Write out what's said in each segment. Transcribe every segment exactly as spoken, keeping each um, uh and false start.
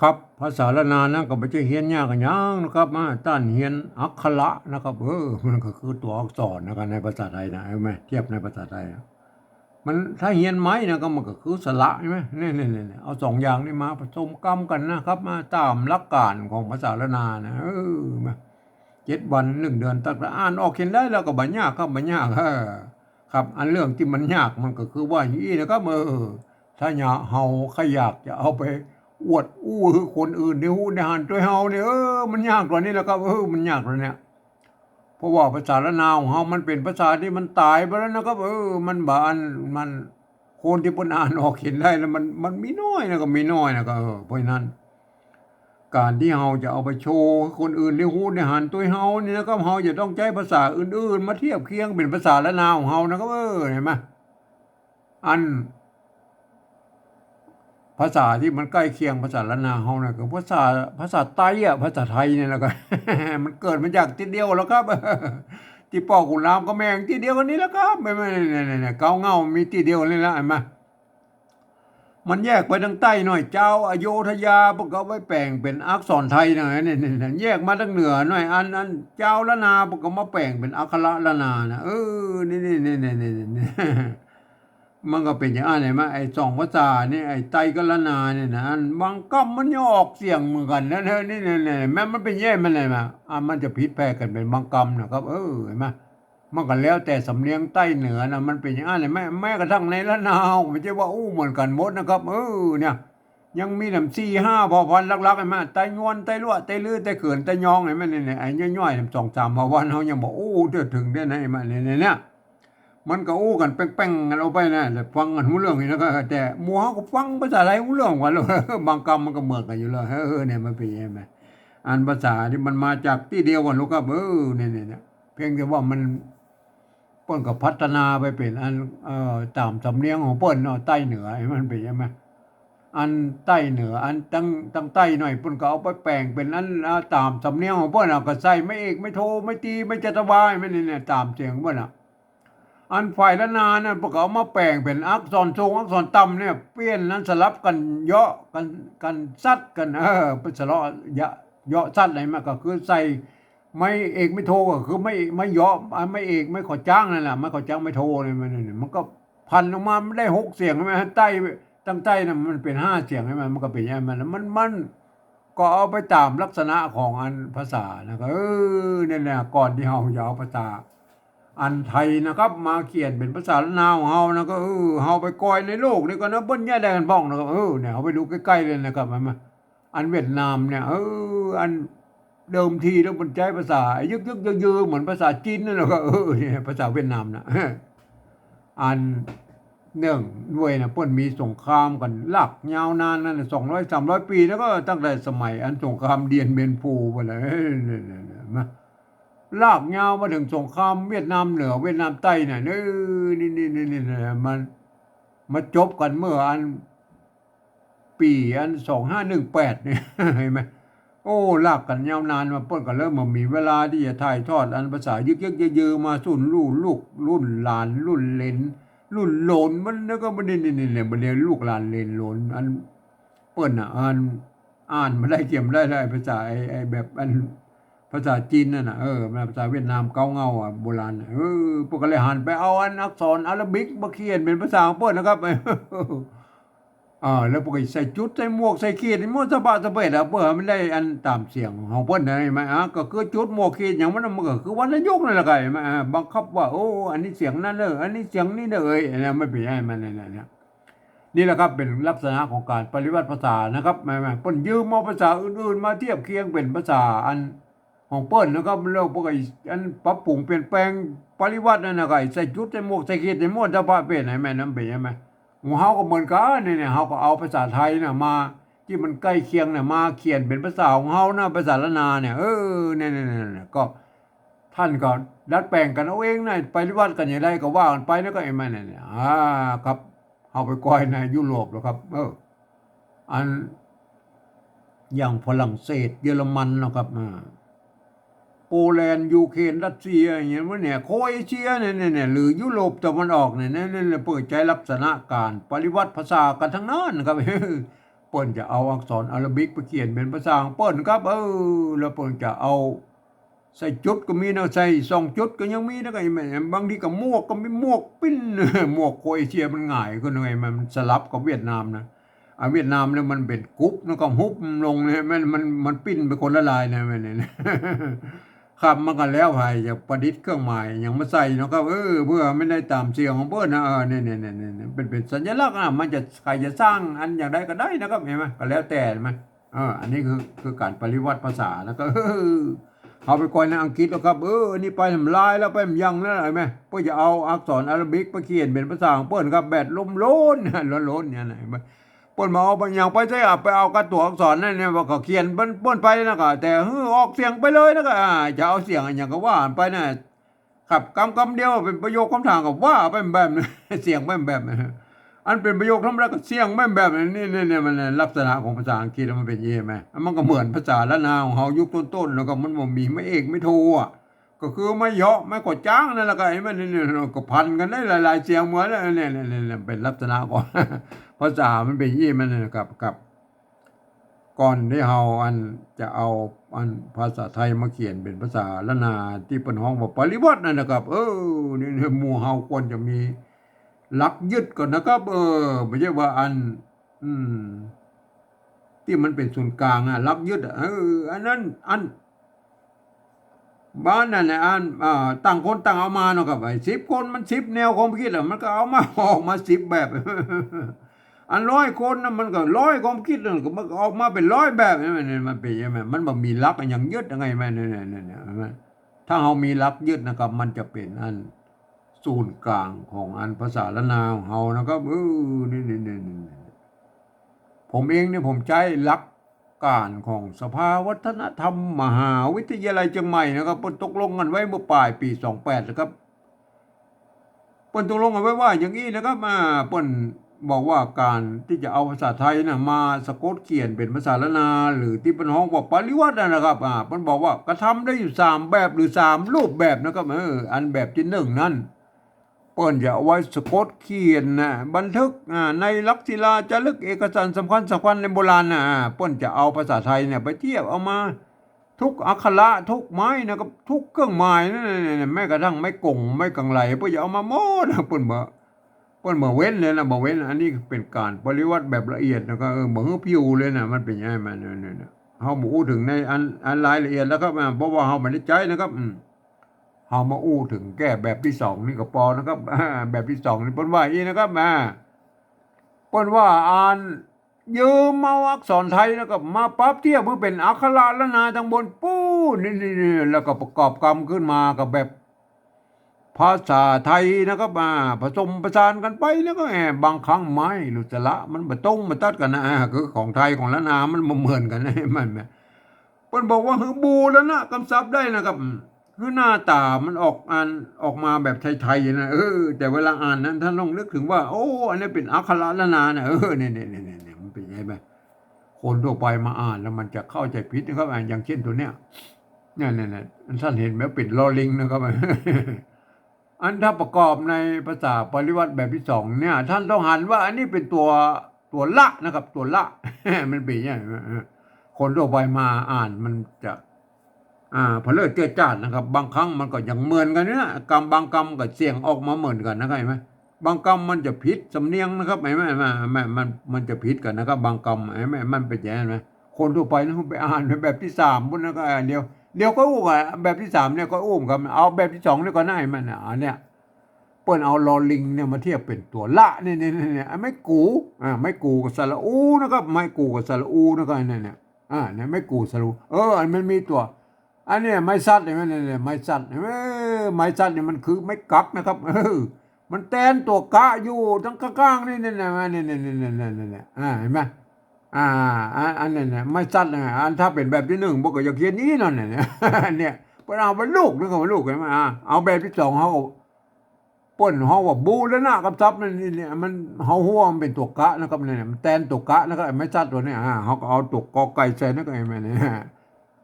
ครับ ภาษาล้านนานั้นก็บ่ใจ้เฮียนยากอะหยังนะครับ มา ต้านเฮียนอักขระนะครับ เออ มันก็คือตั๋วอักษรนะครับ ในภาษาไทยนะ เห็นไหม เทียบในภาษาไทยนะ มัน ถ้าเฮียนไม้นะก็มันก็คือสระ เห็นไหม เนี่ย เนี่ย เนี่ย เนี่ย เอาสองอย่างนี้มาผสมกำกั๋นนะครับ มาต๋ามหลักการของภาษาล้านนานะ เออ มา เจ็ดวันหนึ่งเดือน ตั๊งแต่อ่านออกเขียนได้แล้วก็บ่ยากครับ บ่ยาก เออ ครับ อันเรื่องตี้มันยากมันก็คือว่าอย่างอี้นะครับ เออ ถ้าเฮาใค่อยากจะเอาไปอวดอู้หื้อคนอื่นได้ฮู้ได้หันตวยเฮาเนี่ย เออ มันยากต๋อนนี้แหละครับ เออ มันยากต๋อนเนี้ย เพราะว่าภาษาล้านนาของเฮามันเป๋นภาษาตี้มันต๋ายไปแล้วนะครับ เออ มันบ่อัน มัน คนตี้เปิ้นอ่านออกเขียนได้แล้วมัน มันมีน้อยนะครับ มีน้อยนะครับ เออ เพราะฉะนั้น ก๋านตี้เฮาจะเอาไปโชว์หื้อคนอื่นได้ฮู้ได้หันตวยเฮานี่นะครับ เฮาจะต้องใจ๊ภาษาอื่นๆ มาเทียบเคียงเป๋นภาษาล้านนาของเฮานะครับ เออ หันก่อ อัน ภาษาตี้มันใก้เคียงภาษาล้านนาเฮานะ ก็ภาษา ภาษาใต้อะ ภาษาไทยนี่แหละครับ มันเกิดมาจากตี้เดียวแล้วครับ ตี้ป้อขุนรามกำแหงตี้เดียวกั๋นนี่แหละครับ แม่นๆ เนี่ยๆๆ เก๊าเหง้ามีตี้เดียวนี่แหละ หันก่อ มันแยกไปตางใต้หน่อย จาวอโยธยาเปิ้นก็เอาไปแป๋งเป๋นอักษรไทยนะ เนี่ยๆๆ แยกมาตางเหนือหน่อย อัน อันจาวล้านนาเปิ้นก็มาแป๋งเป๋นอักขระล้านนานะ เออ นี่ๆๆๆๆ มันก็เป๋นอย่างอั้น หันก่อ ไอ้สองภาษานี่ ไอ้ใต้กับล้านนาเนี่ยนะ อันบางกำมันยังออกเสียงเหมือนกั๋นนะ เนี่ยๆๆ แม้มันเป๋นอย่างอี้มันเลยมา อ่ะ มันจะผิดแผกกั๋นเป๋นบางกำนะครับ เออ หันก่อ มันก็แล้วแต่สำเนียงใต้เหนือนะ มันเป๋นอย่างอั้นแหละ แม้ แม้กระทั่งในล้านนาก็บ่ใจ้ว่าอู้เหมือนกั๋นหมดนะครับ เออ เนี่ย ยังมีแหมสี่ห้าเผ่าพันธุ์หลักๆ หันก่อ ไต้งวน ไต้ลัวะ ไต้ลือ ไต้เขิน ไต้ยอง หันก่อ เนี่ยๆ ไอ้ย่อยๆ สองสามเผ่าพันธุ์เฮายังบ่อู้ทั่วเถิงได้นะ หันก่อ เนี่ยๆๆ เนี่ย มันก็อู้กั๋นแป้งๆ กั๋นออกไปนะ แต่ฟังกั๋นฮู้เรื่องนี่นะ ก็ แต่หมู่เฮาก็ฟังภาษาไทยฮู้เรื่องกว่าแล้ว บางกำมันก็เหมือนกั๋นอยู่แล้ว เออ เนี่ยมันเป๋นอย่างอี้ อันภาษาตี้มันมาจากตี้เดียวกั๋นลูกครับ เออ เนี่ยๆๆ เพียงแต่ว่ามัน เปิ้นก็พัฒนาไปเป๋นอัน เอ่อ ต๋ามสำเนียงของเปิ้นเนาะ ใต้เหนือ หันก่อ มันเป๋นอย่างอี้ อันใต้เหนือ อันตาง ตางใต้หน่อย เปิ้นก็เอาไปแป๋งเป๋นอัน อ่า ต๋ามสำเนียงของเปิ้น เอาก็ใส่ไม้เอก ไม้โท ไม้ตรี ไม้จัตวา หันก่อ เนี่ยๆ ต๋ามเสียงเปิ้นอะ อันฝ่ายล้านนาเนี่ย เปิ้นก็เอามาแป๋งเป๋นอักษรสูง อักษรต่ำเนี่ย เปลี่ยนนั้นสลับกั๋นเยาะกั๋น กั๋นซัดกั๋น เออ เปิ้นสะเลาะเยาะ เยาะซัดหันก่อ มันก็คือใส่ ไม้เอกไม้โทก็คือไม้ ไม้เยาะ อ่ะ ไม้เอกไม้ขอจ๊างนั่นแหละ ไม้ขอจ๊างไม้โทเนี่ย มัน มันก็ผันออกมามันได้หกเสียง หันก่อ ใต้ ตางใต้น่ะมันเป๋นห้าเสียง หันก่อ มันก็เป๋นอย่างอี้ มัน มัน มันก็เอาไปต๋ามลักษณะของอันภาษานะ ก็ เออ เนี่ยๆ ก่อนตี้เฮาจะเอาภาษาอันไทยนะครับ มาเขียนเป๋นภาษาล้านนาของเฮานะ ก็ เออ เฮาไปก่อยในโลกนี่ก่อนนะ เปิ้นเยียะใดกั๋นพ่องนะครับ เออ เนี่ย เฮาไปดูใก้ๆ เลยนะครับ หันก่อ อันเวียดนามเนี่ย เออ อันเดิมทีแล้วมันใจ๊ภาษายึกๆ ยือๆ เหมือนภาษาจีนนั่นแหละครับ เออ เนี่ย ภาษาเวียดนามนะ อันเนื่องด้วยนะ เปิ้นมีสงครามกั๋นลากยาวนานนั่นน่ะ สองร้อยสามร้อยปี๋ แล้วก็ตั้งแต่สมัยอันสงครามเดียนเบียนโพไปเลย เนี่ยๆๆ นะ ลากยาวมาเถิงสงครามเวียดนามเหนือ เวียดนามใต้น่ะ เออ นี่ๆๆๆ มัน มาจบกั๋นเมื่ออัน ปี๋อันสองห้าหนึ่งแปดเนี่ย หันก่อ โอ้ ลากกั๋นยาวนานมา เปิ้นก็เลยบ่มีเวลาตี้จะถ่ายทอดอันภาษายึกๆ ยือๆ มาสู่รุ่นลูก รุ่นหลาน รุ่นเหลน รุ่นโหลนมัน แล้วก็บ่ได้ นี่ๆๆ บ่ได้ลูกหลานเหลนโหลน อันเปิ้นน่ะ อันอ่านบ่ได้ เขียนบ่ได้แล้ว ไอ้ภาษา ไอ้ ไอ้แบบอันภาษาจีนนั่นน่ะ เออ ภาษาเวียดนามเก๊าเหง้าอะ โบราณน่ะ เออ เปิ้นก็เลยหันไปเอาอันอักษรอาราบิกมาเขียนเป๋นภาษาของเปิ้นนะครับ อ่า แล้วเปิ้นก็ใส่จุด ใส่หมวก ใส่ขีด ใส่หมวด สะบะสะเบ็ดอะ เปิ้นให้มันได้อันต๋ามเสียงของเปิ้นนะ หันก่อ อ่า ก็คือจุด หมวก ขีด อย่างมันน่ะ มันก็คือวรรณยุกต์นั่นแหละครับ หันก่อ อ่า บังคับว่า โอ้ อันนี้เสียงนั้นเน่อ อันนี้เสียงนี้เน่อ เอ้ย อันนั้นมันเป๋นอย่างนั้น นั่นแหละ เนี่ย นี่แหละครับ เป๋นลักษณะของก๋านปริวัติภาษานะครับ แหมๆ เปิ้นยืมเอาภาษาอื่นๆ มาเทียบเคียงเป๋นภาษาอัน ของเปิ้นนะครับ แล้วเปิ้นก็อันปรับปรุงเปลี่ยนแปลงปริวัตินั่นน่ะ ก็ใส่จุด ใส่หมวก ใส่ขีด ใส่หมวด สะบะสะเบ็ด หันก่อ แม่นบ่ หันก่อ หมู่เฮาก็เหมือนกั๋น นี่ๆ เฮาก็เอาภาษาไทยน่ะมา ตี้มันใก้เคียงน่ะ มาเขียนเป๋นภาษาของเฮานะ ภาษาล้านนาเนี่ย เออ เนี่ยๆๆๆ ก็ต้านก็ดัดแป๋งกั๋นเอาเองนะ ปริวัติกั๋นอย่างใดก็ว่ากั๋นไปนะ ก็ไอ้มันนั่นน่ะ อ่า ครับ เฮาไปก่อยในยุโรปแล้วครับ เออ อัน อย่างฝรั่งเศส เยอรมันเนาะครับ อ่า โปแลนด์ ยูเครน รัสเซีย อย่างเงี้ย พวกเนี่ย โครเอเชียเนี่ย เนี่ย เนี่ย หรือยุโรปตะวันออกเนี่ย เนี่ย เนี่ย เนี่ย เปิ้นใจ๊ลักษณะก๋านปริวัติภาษากั๋นตังนั้นครับ เปิ้นจะเอาอักษรอาราบิกไปเขียนเป๋นภาษาของเปิ้นครับ เออ แล้วเปิ้นจะเอาใส่จุดก็มีนะ ใส่สองจุดก็ยังมีนะ ก็ไอ้แม่ บางทีก็หมวกก็มี หมวกปิ้น หมวกโครเอเชียมันหงายขึ้นไง มันสลับกับเวียดนามนะ อ่ะ เวียดนามเนี่ยมันเป๋นกรุปนะ ก็หุบลงเนี่ย มัน มัน มันปิ้นไปคนละลายนะ แม่นเนี่ย ครับ มันก็แล้วไป จะประดิษฐ์เครื่องหมายหยังมาใส่เนาะครับ เออ เพื่อมันได้ต๋ามเสียงของเปิ้นนะ เออ เนี่ย เนี่ย เนี่ย เนี่ย เป๋น เป๋นสัญลักษณ์นะ มันจะ ใผจะสร้างอันอย่างใดก็ได้นะครับ หันก่อ ก็แล้วแต่ หันก่อ เออ อันนี้คือ คือก๋านปริวัติภาษา แล้วก็ เออ เฮาไปก้อยในอังกฤษแล้วครับ เออ อันนี้ไปทำลายแล้ว ไปมันยังแล้ว หันก่อ เปิ้นจะเอาอักษรอาราบิกไปเขียนเป๋นภาษาของเปิ้นครับ แบบล้มๆ เนี่ย ล้นๆ เนี่ยนะ หันก่อ เปิ้นบ่เอาไปหยังไปใส่ เอาไปเอากับตั๋วอักษรนั่นเนี่ย ว่าเขาเขียนเปิ้น เปิ้นไปนะ ก็แต่หื้อออกเสียงไปเลยนะ ก็ อ่า จะเอาเสียงอะหยังก็ว่าไปนะ ครับ กำ กำเดียวเป๋นประโยคคำถามก็ว่าไปแบบนั้น เสียงไปแบบนั้น อันเป๋นประโยคธรรมดาก็เสียงไปแบบนั้น นี่ นี่ นี่มันลักษณะของภาษาอังกฤษมันเป๋นอย่างนี้แหม มันก็เหมือนภาษาล้านนาของเฮายุคต้นๆ แล้วก็มันบ่มีไม้เอกไม้โทอะ ก็คือไม้เหยาะไม้ก่อจ๊างนั่นแหละ ก็ไอ้มันนี่ นี่ ก็พันกันได้หลายๆ เสียงเหมือน เนี่ย เนี่ย เนี่ย เนี่ย เป๋นลักษณะของ ภาษามันเป๋นอย่างนี้มันนะครับ ครับ ก่อนตี้เฮาอันจะเอาอันภาษาไทยมาเขียนเป๋นภาษาล้านนาตี้เปิ้นฮ้องว่าปริวัตินั่นนะครับ เออ นี่ นี่หมู่เฮาควรจะมีหลักยึดก่อนนะครับ เออ บ่ใจ้ว่าอัน อืม ตี้มันเป๋นศูนย์กลางอะ หลักยึดอะ เออ อันนั้น อัน บ่านั้นน่ะ อัน อ่า ต่างคนต่างเอามาเนาะครับ ไอ้สิบคนมันสิบแนวความคิดอะ มันก็เอามา ออกมาสิบแบบ อันร้อยคนน่ะ มันก็ร้อยความคิดน่ะ ก็มันก็ออกมาเป๋นร้อยแบบ เนี่ย มัน มันเป๋นอย่างนี้ มันบ่มีหลักอะหยังยึดยังไง มัน เนี่ย เนี่ย เนี่ย เนี่ย ถ้าเฮามีหลักยึดนะครับ มันจะเป๋นอันศูนย์กลางของอันภาษาล้านนาของเฮานะครับ เออ นี่ นี่ นี่ นี่ ผมเองเนี่ย ผมใจ๊หลักการของสภาวัฒนธรรมมหาวิทยาลัยเจียงใหม่นะครับ เปิ้นตกลงกันไว้เมื่อป๋ายปี๋สองแปดนะครับ เปิ้นตกลงกันไว้ว่าอย่างนี้นะครับ อ่า เปิ้นบอกว่าก๋านตี้จะเอาภาษาไทยน่ะมาสะกดเขียนเป๋นภาษาล้านนา หรือตี้เปิ้นฮ้องว่าปริวัติน่ะนะครับ อ่า เปิ้นบอกว่ากระทำได้อยู่สามแบบหรือสามรูปแบบนะครับ เออ อันแบบตี้นึ่งนั้น เปิ้นจะเอาไว้สะกดเขียนน่ะ บันทึก อ่า ในหลักศิลาจารึกเอกสารสำคัญสำคัญในโบราณน่ะ อ่า เปิ้นจะเอาภาษาไทยเนี่ยไปเทียบเอามาทุกอักขระทุกไม้นะครับ ทุกเครื่องหมายนั่นน่ะ แม้กระทั่งไม้กงไม้กังไหล เปิ้นจะเอามาหมดนะ เปิ้นบ่ เปิ้นบ่เว้นเลยนะ บ่เว้น อันนี้เป๋นก๋านปริวัติแบบละเอียดนะครับ เออ บ่หื้อผิวเลยนะ มันเป๋นอย่างนี้ มันเนี่ย เนี่ย เนี่ย เฮาบ่อู้เถิงในอัน อันรายละเอียดแล้วครับ อ่า เพราะว่าเฮาบ่ได้ใจ๊นะครับ อืม เฮามาอู้เถิงแก่แบบตี้สองนี่ก็ปอนะครับ อ่า แบบตี้สองนี่เปิ้นว่าอี้นะครับ อ่า เปิ้นว่าอันยืมเอาอักษรไทยนะครับ มาปรับเทียบหื้อเป๋นอักขระล้านนาตังบนปู้น นี่ นี่ นี่ แล้วก็ประกอบกำขึ้นมากับแบบภาษาไทยนะครับ อ่า ผสมผสานกันไปแล้วก็ แหม บางครั้งไม้หรือสระมันบ่ตรงบ่ตัดกันนะ อ่า คือของไทยของล้านนามันบ่เหมือนกันนะ มัน เปิ้นบอกว่าหื้อบูรณะกำศัพท์ได้นะครับ อืม หื้อหน้าต๋ามันออก อ่านออกมาแบบไทยๆ นะ เออ แต่เวลาอ่านนั้นท่านต้องนึกเถิงว่า โอ้ อันนี้เป๋นอักขระล้านนานะ เออ เนี่ย เนี่ย เนี่ย เนี่ย เนี่ย มันเป๋นไงบ้าง คนทั่วไปมาอ่านแล้วมันจะเข้าใจ๋ผิดนะครับ อ่า อย่างเช่นตั๋วเนี้ย เนี่ย เนี่ย เนี่ย ท่านหันก่อ เป๋นลอลิงนะครับ อันถ้าประกอบในภาษาปริวัติแบบตี้สองเนี่ย ท่านต้องหันว่าอันนี้เป๋นตั๋ว ตั๋วละนะครับ ตั๋วละ มันเป๋นอย่างนี้ คนทั่วไปมาอ่านมันจะ อ่า เผลอเจื้อจ้านนะครับ บางครั้งมันก็ยังเหมือนกันเนี่ย กำบางกำก็เสียงออกมาเหมือนกันนะครับ หันก่อ บางกำมันจะผิดสำเนียงนะครับ หันก่อ มัน มัน มันจะผิดกันนะครับ บางกำ หันก่อ มันเป๋นอย่างนี้ หันก่อ คนทั่วไปนะไปอ่านแบบตี้สามปู้นนะ ก็เดี๋ยว เดี๋ยวก็อู้อะ แบบตี้สามเนี่ยก็อู้ครับ เอาแบบตี้สองนี่ก่อนนะ หันก่อ อันเนี้ย เปิ้นเอาลอลิงเนี่ยมาเทียบเป๋นตั๋วละ เนี่ย เนี่ย เนี่ย เนี่ย อันไม้กู อ่า ไม้กูกับสระอูนะครับ ไม้กูกับสระอูนะครับ เนี่ย เนี่ย อ่า เนี่ย ไม้กูสระอู เออ อันมันมีตั๋ว อันเนี้ยไม้สัตว์ หันก่อ เนี่ย เนี่ย ไม้สัตว์ เออ ไม้สัตว์เนี่ยมันคือไม้กั๊กนะครับ เออ มันแตนตั๋วกะอยู่ตังก้างๆ นี่ เนี่ย เนี่ย เนี่ย เนี่ย อ่า หันก่อ อ่า อัน อันนี้เนี่ย ไม้สัตว์เนี่ย อันถ้าเป๋นแบบตี้นึ่ง เปิ้นก็จะเขียนอย่างนี้นั่นแหละ เนี่ย เปิ้นเอาไปลูกนึง เอาไปลูก หันก่อ อ่า เอาแบบตี้สองเฮา เปิ้นฮ้องว่าบูรณะกำศัพท์นั่นนี่ เนี่ย มัน เฮาฮู้ว่ามันเป๋นตั๋วกะนะครับ เนี่ย มันแตนตั๋วกะนะครับ ไอ้ไม้สัตว์ตั๋วเนี่ย อ่า เฮาก็เอาตั๋วกอไก่ใส่นั่นก็ไอ้แม่เนี่ย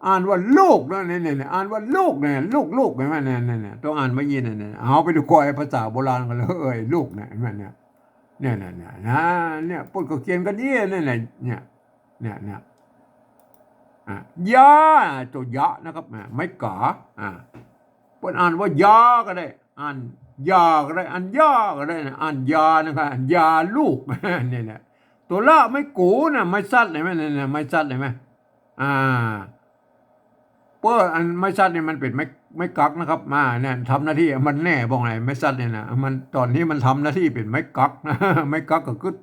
อ่านว่าลูกนะ เนี่ย เนี่ย เนี่ย อ่านว่าลูกเนี่ย ลูก ลูก หันก่อ เนี่ย เนี่ย เนี่ย ต้องอ่านว่าอี้ เนี่ย เนี่ย เอาไปดูกอยภาษาโบราณกันเลย เอ้ย ลูกเนี่ย หันก่อ เนี่ย เนี่ย เนี่ย เนี่ย นะ เนี่ย เปิ้นก็เขียนกันอี้ เนี่ย เนี่ย เนี่ย เนี่ย เนี่ย อ่ะ ยา ตัวยะนะครับ อ่ะ ไม้ก๋า อ่ะ เปิ้นอ่านว่ายาก็ได้ อ่านยาก็ได้ อ่านยาก็ได้นะ อ่านยานะครับ อ่านยาลูก เนี่ย เนี่ย ตั๋วละไม้กู๋นะ ไม้สัตว์ เห็นไหม เนี่ย เนี่ย ไม้สัตว์ เห็นไหม อ่า เปิ้นอันไม้สัตว์เนี่ยมันเป๋นไม้ ไม้กั๊กนะครับ มาเนี่ยทำหน้าตี้ มันแน่บ้องไหน ไม้สัตว์เนี่ยนะ มัน ต๋อนนี้มันทำหน้าตี้เป๋นไม้กั๊กนะ ไม้กั๊กก็คือ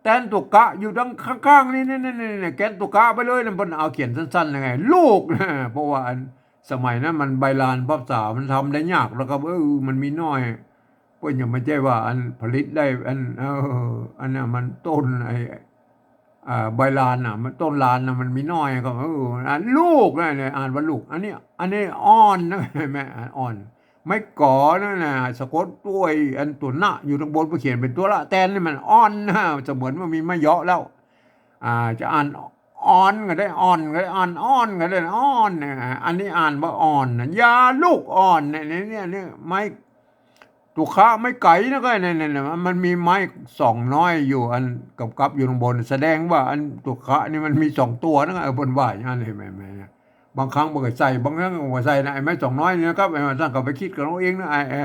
แตนตั๋วกะอยู่ตางข้างๆ นี่ นี่ นี่ นี่ นี่ แกนตั๋วกะไปเลยนะ เปิ้นเอาเขียนสั้นๆ ยังไง ลูกนะ เพราะว่าอันสมัยนั้นมันใบลานภาษามันทำได้ยากแล้วก็ เออ มันมีน้อย เปิ้นยังบ่ใจ้ว่าอันผลิตได้อัน เออ อันนั้นมันต้นไอ้ อ่า ใบลานน่ะ มันต้นลานน่ะ มันมีน้อยก็ เออ อ่ะ ลูกนะเนี่ย อ่านว่าลูก อันนี้ อันนี้อ่อนนะ แม่ อ่อน ไม้ก๋อนั่นน่ะ สะกดตวยอันตั๋วนะอยู่ตางบน เปิ้นเขียนเป๋นตั๋วละแตนนี่มันอ่อนนะ เสมือนว่ามีไม้เยาะแล้ว อ่า จะอ่านอ่อนก็ได้ อ่อนก็ได้ อ่านอ่อนก็ได้ อ่อนเนี่ย อันนี้อ่านว่าอ่อนนะ ยาลูกอ่อนเนี่ย เนี่ย เนี่ย เนี่ย ไม้ ตั๋วคะไม้ไก๋นะก็เนี่ย เนี่ย เนี่ย มันมีไม้สองน้อยอยู่ อันกับกับอยู่ตางบน แสดงว่าอันตั๋วคะนี่มันมีสองตั๋วนะ เออ เปิ้นว่าอย่างนั้น เห็นไหม แม่ เนี่ย บางครั้งเปิ้นก็ใส่ บางครั้งเปิ้นก็บ่ใส่นะ ไอ้ไม้สองน้อยนี่นะครับ ไอ้ว่าต้านก็ไปกึ๊ดกั๋นเอาเองนะ ไอ้ ไอ้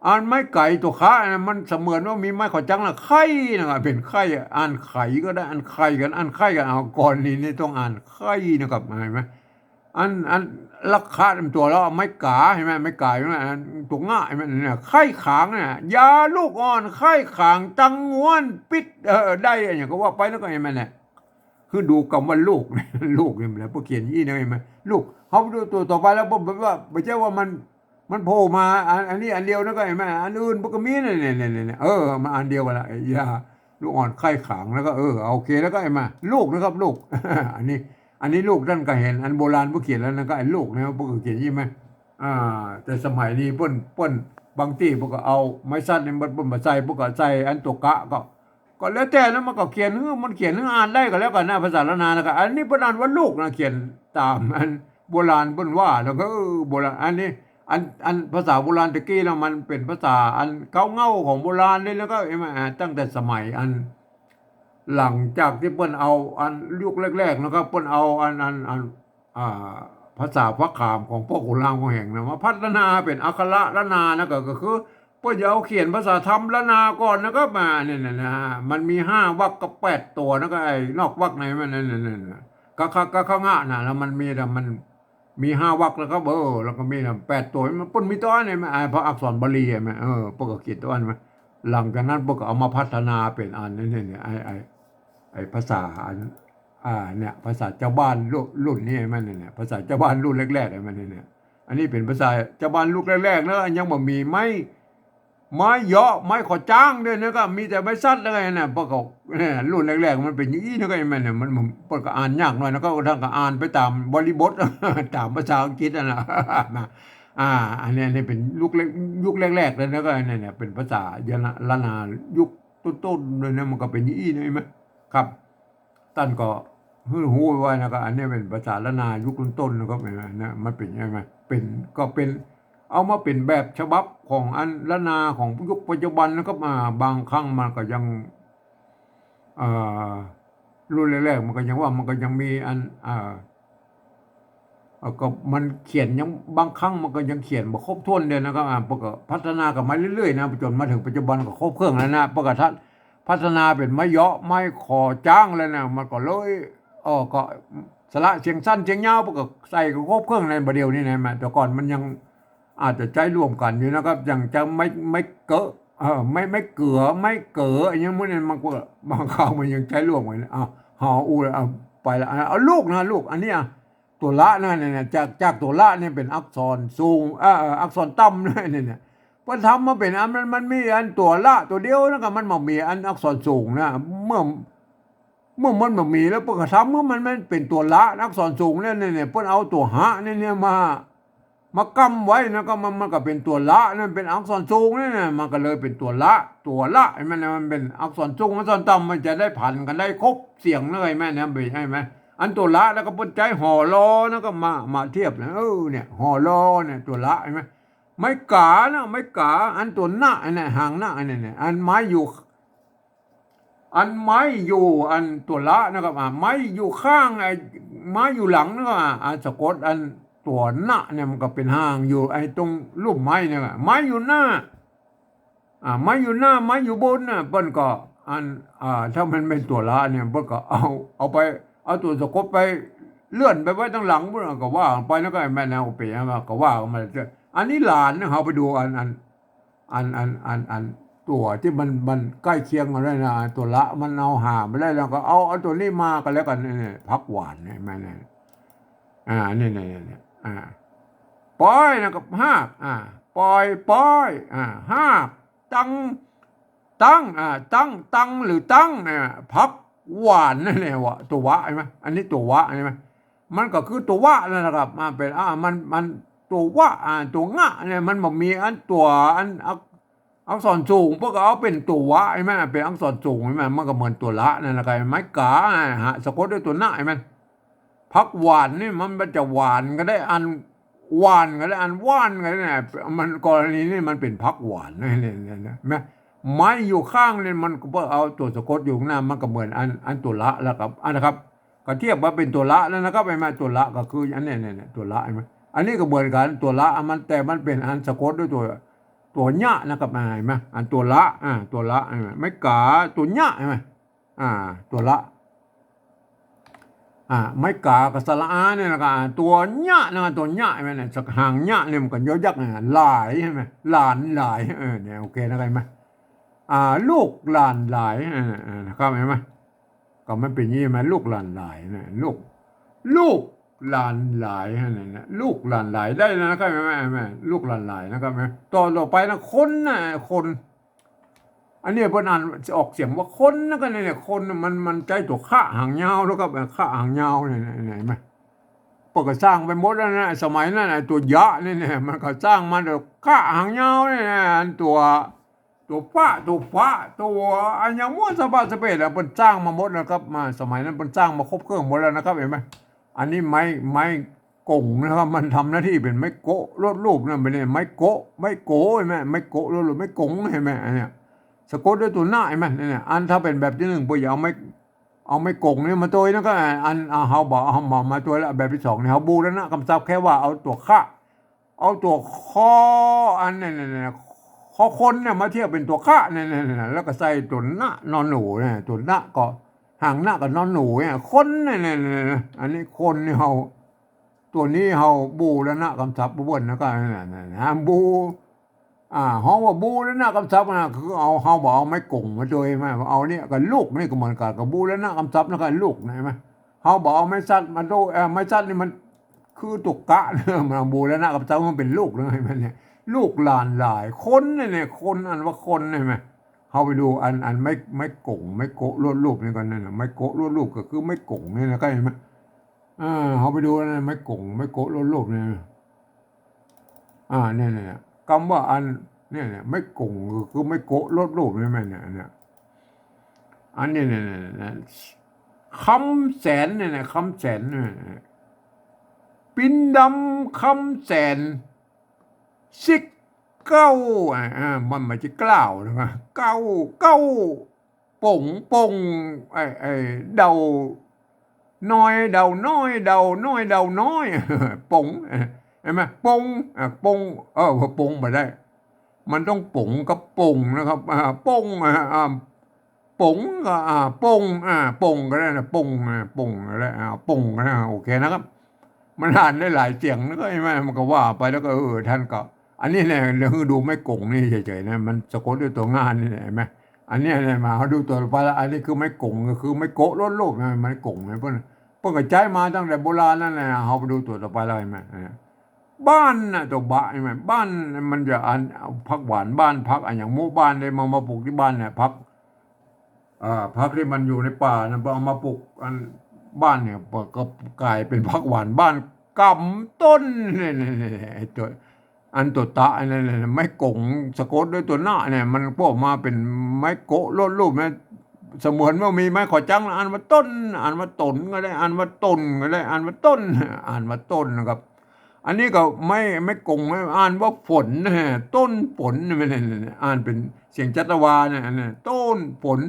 อันไม้ไก๋ตั๋วคะนะ มันเสมือนว่ามีไม้ขอจังนะ ไข่นะ เป๋นไข่ อ่านไข่ก็ได้ อ่านไข่กั๋น อ่านไข่กั๋น เอา ก่อนนี้นี่ต้องอ่านไข่นะครับ เห็นไหม อัน อันละคะมันตั๋วละไม้ก๋า เห็นไหม ไม้ก๋า เห็นไหม อันตั๋วงะ เห็นไหม เนี่ย ไข่ขางเนี่ย ยาลูกอ่อน ไข่ขาง ตังงวน ปิ๊ด เออ ได้ อะหยังก็ว่าไปนะ ก็เห็นไหมเนี่ย คือดูกำว่าลูก ลูกเนี่ย เปิ้นเขียนอี้นะ เห็นไหม ลูก เฮาดูตั๋วต่อไปแล้ว เปิ้นแบบว่า บ่ใจ้ว่ามัน มันโผล่มาอัน อันนี้อันเดียวนะ ก็เห็นไหม อันอื่นเปิ้นก็มีเนี่ย เนี่ย เนี่ย เนี่ย เออ มาอันเดียวกั๋นละ ไอ้ยาลูกอ่อนไข่ขาง แล้วก็ เออ โอเค แล้วก็ เห็นไหม ลูกนะครับ ลูก อันนี้ อันนี้ลูกต้านก็เห็น อันโบราณเปิ้นเขียนแล้วนะ ก็ไอ้ลูกเนี่ย เปิ้นก็เขียนอี้ไหม อ่า แต่สมัยนี้เปิ้น เปิ้น บางตี้เปิ้นก็เอาไม้สัตว์นี่ เปิ้น เปิ้นบ่ใส่ เปิ้นก็ใส่อันตั๋วกะ ก็ ก็แล้วแต่นะ มันก็เขียนหื้อ มันเขียนหื้ออ่านได้ก็แล้วกั๋นนะ ภาษาล้านนานะ ก็อันนี้เปิ้นอ่านว่าลูกนะ เขียนต๋ามอันโบราณเปิ้นว่า แล้วก็ เออ โบราณ อันนี้ อัน อันภาษาโบราณตะกี้นะ มันเป๋นภาษาอันเก๊าเหง้าของโบราณเลย แล้วก็ เห็นไหม อ่า ตั้งแต่สมัยอัน หลังจากตี้เปิ้นเอาอันยุคแรกๆ นะครับ เปิ้นเอาอัน อัน อัน อ่า ภาษาฟ้าขามของป้อขุนรามคำแหงนะ มาพัฒนาเป๋นอักขระล้านนานะ ก็ ก็คือเปิ้นจะเอาเขียนภาษาธรรมล้านนาก่อนนะครับ มาเนี่ยนะ นะ มันมีห้าวรรคกับแปดตั๋วนะ ก็ไอ้นอกวรรคในมันนั่นน่ะ นะ ก็ ก็ ก็ ก็งะนะ แล้วมันมี แต่มันมีห้าวรรคแล้วก็ เออ แล้วก็มีแปดตั๋ว มัน เปิ้นมีตั๋วอันนี้มา ไอ้พระอักษรบาลีอะ เออ เปิ้นก็เขียนตั๋วอันมา หลังจากนั้นเปิ้นก็เอามาพัฒนาเป๋นอันนี้เนี่ย ไอ้ ไอ้ ไอ้ภาษาอัน อ่า เนี่ย ภาษาจาวบ้านรุ่น รุ่นนี้มันเนี่ย ภาษาจาวบ้านรุ่นแรกๆ มันเนี่ย อันนี้เป๋นภาษาจาวบ้านรุ่นแรกๆ นะ อันยังบ่มีไม้ ไม้เยาะ ไม้ขอจ้างด้วยนะ ก็มีแต่ไม้สัตว์แล้วไงนะ เปิ้นก็ เนี่ย รุ่นแรกๆ มันเป๋นอย่างอี้นะ ก็มันเนี่ย มัน มัน เปิ้นก็อ่านยากหน่อยนะ ก็ต้านก็อ่านไปต๋ามบริบท ต๋ามภาษาอังกฤษนั่นแหละ นะ อ่า อันนี้ อันนี้เป๋นยุคแรก ยุคแรกๆ เลยนะ ก็เนี่ย เนี่ย เป๋นภาษาล้านนายุคต้นๆ เลยนะ มันก็เป๋นอย่างอี้นะ เห็นไหม ครับ ต้านก็หื้อฮู้ไว้นะ ก็อันนี้เป๋นภาษาล้านนายุคต้นๆ นะครับ เห็นไหมนะ มันเป๋นยังไง เป๋น ก็เป๋น เอามาเป๋นแบบฉบับของอันล้านนาของยุคปัจจุบันนะครับ อ่า บางครั้งมันก็ยัง อ่า รุ่นแรกๆ มันก็ยังว่า มันก็ยังมีอัน อ่า เอ่อ ก็มันเขียนยัง บางครั้งมันก็ยังเขียนบ่ครบถ้วนเลยนะครับ อ่า เปิ้นก็พัฒนากั๋นมาเรื่อยๆ นะ จ๋นมาเถิงปัจจุบันก็ครบเครื่องแล้วนะ เปิ้นก็ทัด พัฒนาเป๋นไม้เยาะ ไม้ขอจ้างแล้วนะ มันก็เลย เออ ก็สระเสียงสั้นเสียงยาว เปิ้นก็ใส่กั๋นครบเครื่องในบ่าเดี่ยวนี้นะ แม่ แต่ก่อนมันยังอาจจะใจ๊ร่วมกั๋นอยู่นะครับ อย่างจะไม้ ไม้เก๋อ เออ ไม้ ไม้เก๋อ ไม้เก๋อ อะหยังหมู่นี้ มันก็ บางคราวมันยังใจ๊ร่วมกั๋นนะ อ้าว หอ อู แล้ว เอา ไปละ เอา ลูกนะ ลูก อันนี้อะ ตั๋วละนะ เนี่ย เนี่ย จาก จากตั๋วละเนี่ยเป๋นอักษรสูง เอ่อ อักษรต่ำนะ เนี่ย เนี่ย เปิ้นทำมาเป๋นอัน มัน มันมีอันตั๋วละตั๋วเดียวนะ ก็มันบ่มีอันอักษรสูงนะ เมื่อ เมื่อมันบ่มีแล้ว เปิ้นก็ทำเมื่อมัน มันเป๋นตั๋วละ อักษรสูงเนี่ย เนี่ย เนี่ย เปิ้นเอาตั๋วหะเนี่ย เนี่ย มา มาก้ำไว้นะ ก็มัน มันก็เป๋นตั๋วละ นั่นเป๋นอักษรสูงเนี่ยนะ มันก็เลยเป๋นตั๋วละ ตั๋วละ เห็นไหมนะ มันเป๋นอักษรสูง อักษรต่ำ มันจะได้ผันกั๋นได้ครบเสียงเลย แม่นะ เป๋น ใจ้ไหม อันตั๋วละแล้วก็เปิ้นใจ๊หอลอนะ ก็มา มาเทียบนะ เออ เนี่ย หอลอเนี่ย ตั๋วละ เห็นไหม ไม้ก๋านะ ไม้ก๋า อันตั๋วนะ อันเนี้ย หางนะ อันเนี้ย เนี่ย อันไม้อยู่ อันไม้อยู่อันตั๋วละนะครับ อ่า ไม้อยู่ข้าง ไอ้ไม้อยู่หลังนะครับ อ่า อ่า สะกดอันตั๋วนะเนี่ย มันก็เป๋นห่างอยู่ไอ้ตรงลุ่มไม้เนี่ยอะ ไม้อยู่หน้า อ่า ไม้อยู่หน้า ไม้อยู่บนน่ะ เปิ้นก็อัน อ่า ถ้ามันเป๋นตั๋วละเนี่ย เปิ้นก็เอา เอาไป เอาตั๋วสะกดไปเลื่อนไปไว้ตังหลังปู๊น ก็ว่าไป แล้วก็ไอ้แม่นางก็เป๋นว่า ก็ว่ากันมาเรื่อย อันนี้หลานนะ เฮาไปดูอัน อัน อัน อัน อัน อันตั๋วตี้มัน มันใก้เคียงกั๋นด้วยนะ ตั๋วละมันเอาหาบ่ได้ แล้วก็เอา เอาตั๋วนี้มาก็แล้วกั๋น นี่ นี่ ผักหวานเนี่ย แม่นาง อ่า นี่ นี่ นี่ นี่ อ่า ปอยนะครับ ฮาก อ่า ปอย ปอย อ่า ฮาก ตัง ตัง อ่า ตัง ตัง หรือตัง เนี่ย ผักหวานนั่นแหละวะ ตั๋ววะ หันก่อ อันนี้ตั๋ววะ หันก่อ มันก็คือตั๋ววะนั่นแหละครับ มันเป๋น อ่า มัน มันตั๋ววะ อ่า ตั๋วงะเนี่ย มันบ่มีอันตั๋ว อันอัก อักษรสูง เปิ้นก็เอาเป๋นตั๋ววะ หันก่อ เป๋นอักษรสูง หันก่อ มันก็เหมือนตั๋วละนั่นแหละครับ ไม้ก๋า อ่า ฮะ สะกดด้วยตั๋วนะ หันก่อ ผักหวานนี่มันจะหวานก็ได้ อันหว่านก็ได้ อันหว่านก็ได้นะ มันกรณีนี้มันเป๋นผักหวานนะ เนี่ย เนี่ย เนี่ย แม่ ไม้อยู่ข้างนี่ มันก็เปิ้นเอาตั๋วสะกดอยู่ข้างหน้า มันก็เหมือนอัน อันตั๋วละแล้วครับ อันนะครับ ก็เทียบว่าเป๋นตั๋วละแล้วนะครับ หันก่อ ตั๋วละก็คืออันเนี้ย เนี่ย เนี่ย ตั๋วละ หันก่อ อันนี้ก็เหมือนกั๋น ตั๋วละ มัน แต่มันเป๋นอันสะกดด้วยตั๋ว ตั๋วเนี้ยนะครับ หันก่อ อันตั๋วละ อ่า ตั๋วละ หันก่อ ไม้ก๋า ตั๋วเนี้ย หันก่อ อ่า ตั๋วละ อ่า ไม้ก๋ากับสระอาเนี่ยนะครับ ตั๋วเนี้ยนะครับ ตั๋วเนี้ย หันก่อ เนี่ย สักหางเนี้ยเนี่ย มันก็ยอยักษ์นะ หลาย หันก่อ หลานหลาย เออ เนี่ย โอเคนะครับ หันก่อ อ่า ลูกหลานหลาย เออ เออ นะครับ หันก่อ ก็มันเป๋นอย่างนี้ หันก่อ ลูกหลานหลายนะ ลูก ลูกหลานหลาย หันก่อ เนี่ย ลูกหลานหลายได้แล้วนะครับ หันก่อ หันก่อ ลูกหลานหลายนะครับ หันก่อ ต่อ ต่อไปนะ คนนะ คน อันนี้เปิ้นอ่านออกเสียงว่าคนนะครับ เนี่ย คนมัน มันใจ๊ตั๋วคะหางยาวแล้วครับ คะหางยาวเนี่ย เนี่ย หันก่อ เปิ้นก็สร้างไปหมดแล้วนะ สมัยนั้นไอ้ตั๋วยะเนี่ย เนี่ย มันก็สร้างมาตั๋วคะหางยาวเนี่ยนะ อันตั๋ว ตั๋วฟะ ตั๋วฟะ ตั๋วอะหยังมั่วสะบาสะเปดอะ เปิ้นสร้างมาหมดแล้วครับ มาสมัยนั้นเปิ้นสร้างมาครบเครื่องหมดแล้วนะครับ หันก่อ อันนี้ไม้ ไม้ก๋งนะครับ มันทำหน้าตี้เป๋นไม้โกะลดรูปนะ ไม่ใช่ไม้โกะ ไม้โกะ หันก่อ ไม้โกะลดรูป ไม้ก๋ง หันก่อ อันเนี้ย สะกดด้วยตั๋วนะ หันก่อ เนี่ย อันถ้าเป๋นแบบตี้นึ่ง เปิ้นจะเอาไม้ เอาไม้ก๋งนี่มาตวยนะ ก็อัน อ่า เฮาบ่ เฮาบ่มาตวยแล้ว แบบตี้สองนี่ เฮาบูรณะกำศัพท์ แค่ว่าเอาตั๋วคะ เอาตั๋วคอ อันเนี่ย เนี่ย เนี่ย คอคนเนี่ย มาเทียบเป๋นตั๋วคะเนี่ย เนี่ย เนี่ย แล้วก็ใส่ตั๋วนะ นอนหนูเนี่ย ตั๋วนะก็หางนะกับนอนหนูเนี่ย คนเนี่ย เนี่ย เนี่ย เนี่ย อันนี้คนนี่เฮา ตั๋วนี้เฮาบูรณะกำศัพท์เปิ้นนะ ก็เนี่ย เนี่ย เนี่ย บู อ่า ฮ้องว่าบูรณะกำศัพท์นะ คือเอา เฮาบ่เอาไม้ก๋งมาตวย มาเอาเนี่ยกับลูกนี่ก็เหมือนกั๋น กับบูรณะกำศัพท์นะ กับลูกนะ หันก่อ เฮาบ่เอาไม้สัตว์มาตวย เอ่อ ไม้สัตว์นี่มันคือตั๋วกะ มันเอาบูรณะกำศัพท์ มันเป๋นลูกนะ หันก่อ เนี่ย ลูกหลานหลาย คนเนี่ย เนี่ย คน อันว่าคนเนี่ย หันก่อ เฮาไปดูอัน อันไม้ ไม้ก๋ง ไม้โกะลดรูปนี่ก่อน นั่นน่ะ ไม้โกะลดรูปก็คือไม้ก๋งนี่นะ เข้าใจ๋ไหม เออ เฮาไปดูนะ ไม้ก๋ง ไม้โกะลดรูปเนี่ย อ่า เนี่ย เนี่ย กำว่าอัน เนี่ย เนี่ย ไม้ก๋ง ก็คือไม้โกะลดรูปนี่แม่นเนี่ย เนี่ย อันนี้ เนี่ย เนี่ย เนี่ย คำแสนเนี่ย เนี่ย คำแสนเนี่ย ปินดำ คำแสน สิกเก้า อ่า อ่า มันหมายถึงเกล้านะ เก้า เก้า ป๋ง ป๋ง ไอ้ ไอ้ เดาน้อย เดาน้อย เดาน้อย เดาน้อย ป๋ง หันก่อ ป๋ง อ่า ป๋ง เออ ป๋งบ่ได้ มันต้องป๋งกับป่งนะครับ อ่า ป๋ง อ่า อ่า ป๋งก็ อ่า ป่ง อ่า ป่งก็ได้นะ ป่ง อ่า ป่งก็ได้ อ่า ป่งก็ได้ โอเคนะครับ มันอ่านได้หลายเสียงนะ ก็หันก่อ มันก็ว่าไป แล้วก็ เออ ต้านก็ อันนี้แหละ หื้อดูไม้ก๋งนี่เฉยๆนะ มันสะกดด้วยตั๋วงะนี่แหละ หันก่อ อันนี้แหละ มาเฮาดูตั๋วไปละ อันนี้คือไม้ก๋ง ก็คือไม้โกะลดรูปนะ ไม้ก๋งนะ เปิ้น เปิ้นก็ใจ๊มาตั้งแต่โบราณนั่นแหละ เฮาไปดูตั๋วต่อไปละ หันก่อ บ้านน่ะ ตั๋วบะ หันก่อ บ้าน มันจะอัน ผักหวานบ้าน ผักอะหยังหมู่บ้านเนี่ย มา มาปลูกตี้บ้านเนี่ย ผัก อ่า ผักตี้มันอยู่ในป่านะ เอามาปลูกอันบ้านเนี่ย ก็ก๋ายเป๋นผักหวานบ้าน กำต้นเนี่ย เนี่ย เนี่ย ไอ้ตั๋ว อันตั๋วตะ อันนั้นน่ะ ไม้ก๋ง สะกดด้วยตั๋วนะเนี่ย มันพอมาเป๋นไม้โกะลดรูปนะ เสมือนว่ามีไม้ขอจั๊งนะ อ่านว่าต้น อ่านว่าต๋นก็ได้ อ่านว่าต้นก็ได้ อ่านว่าต้น อ่านว่าต้นนะครับ อันนี้ก็ไม้ ไม้ก๋ง อ่านว่าฝนนะ ต้นฝนเนี่ย อ่านเป๋นเสียงจัตวาเนี่ย อันนั้น ต้นฝน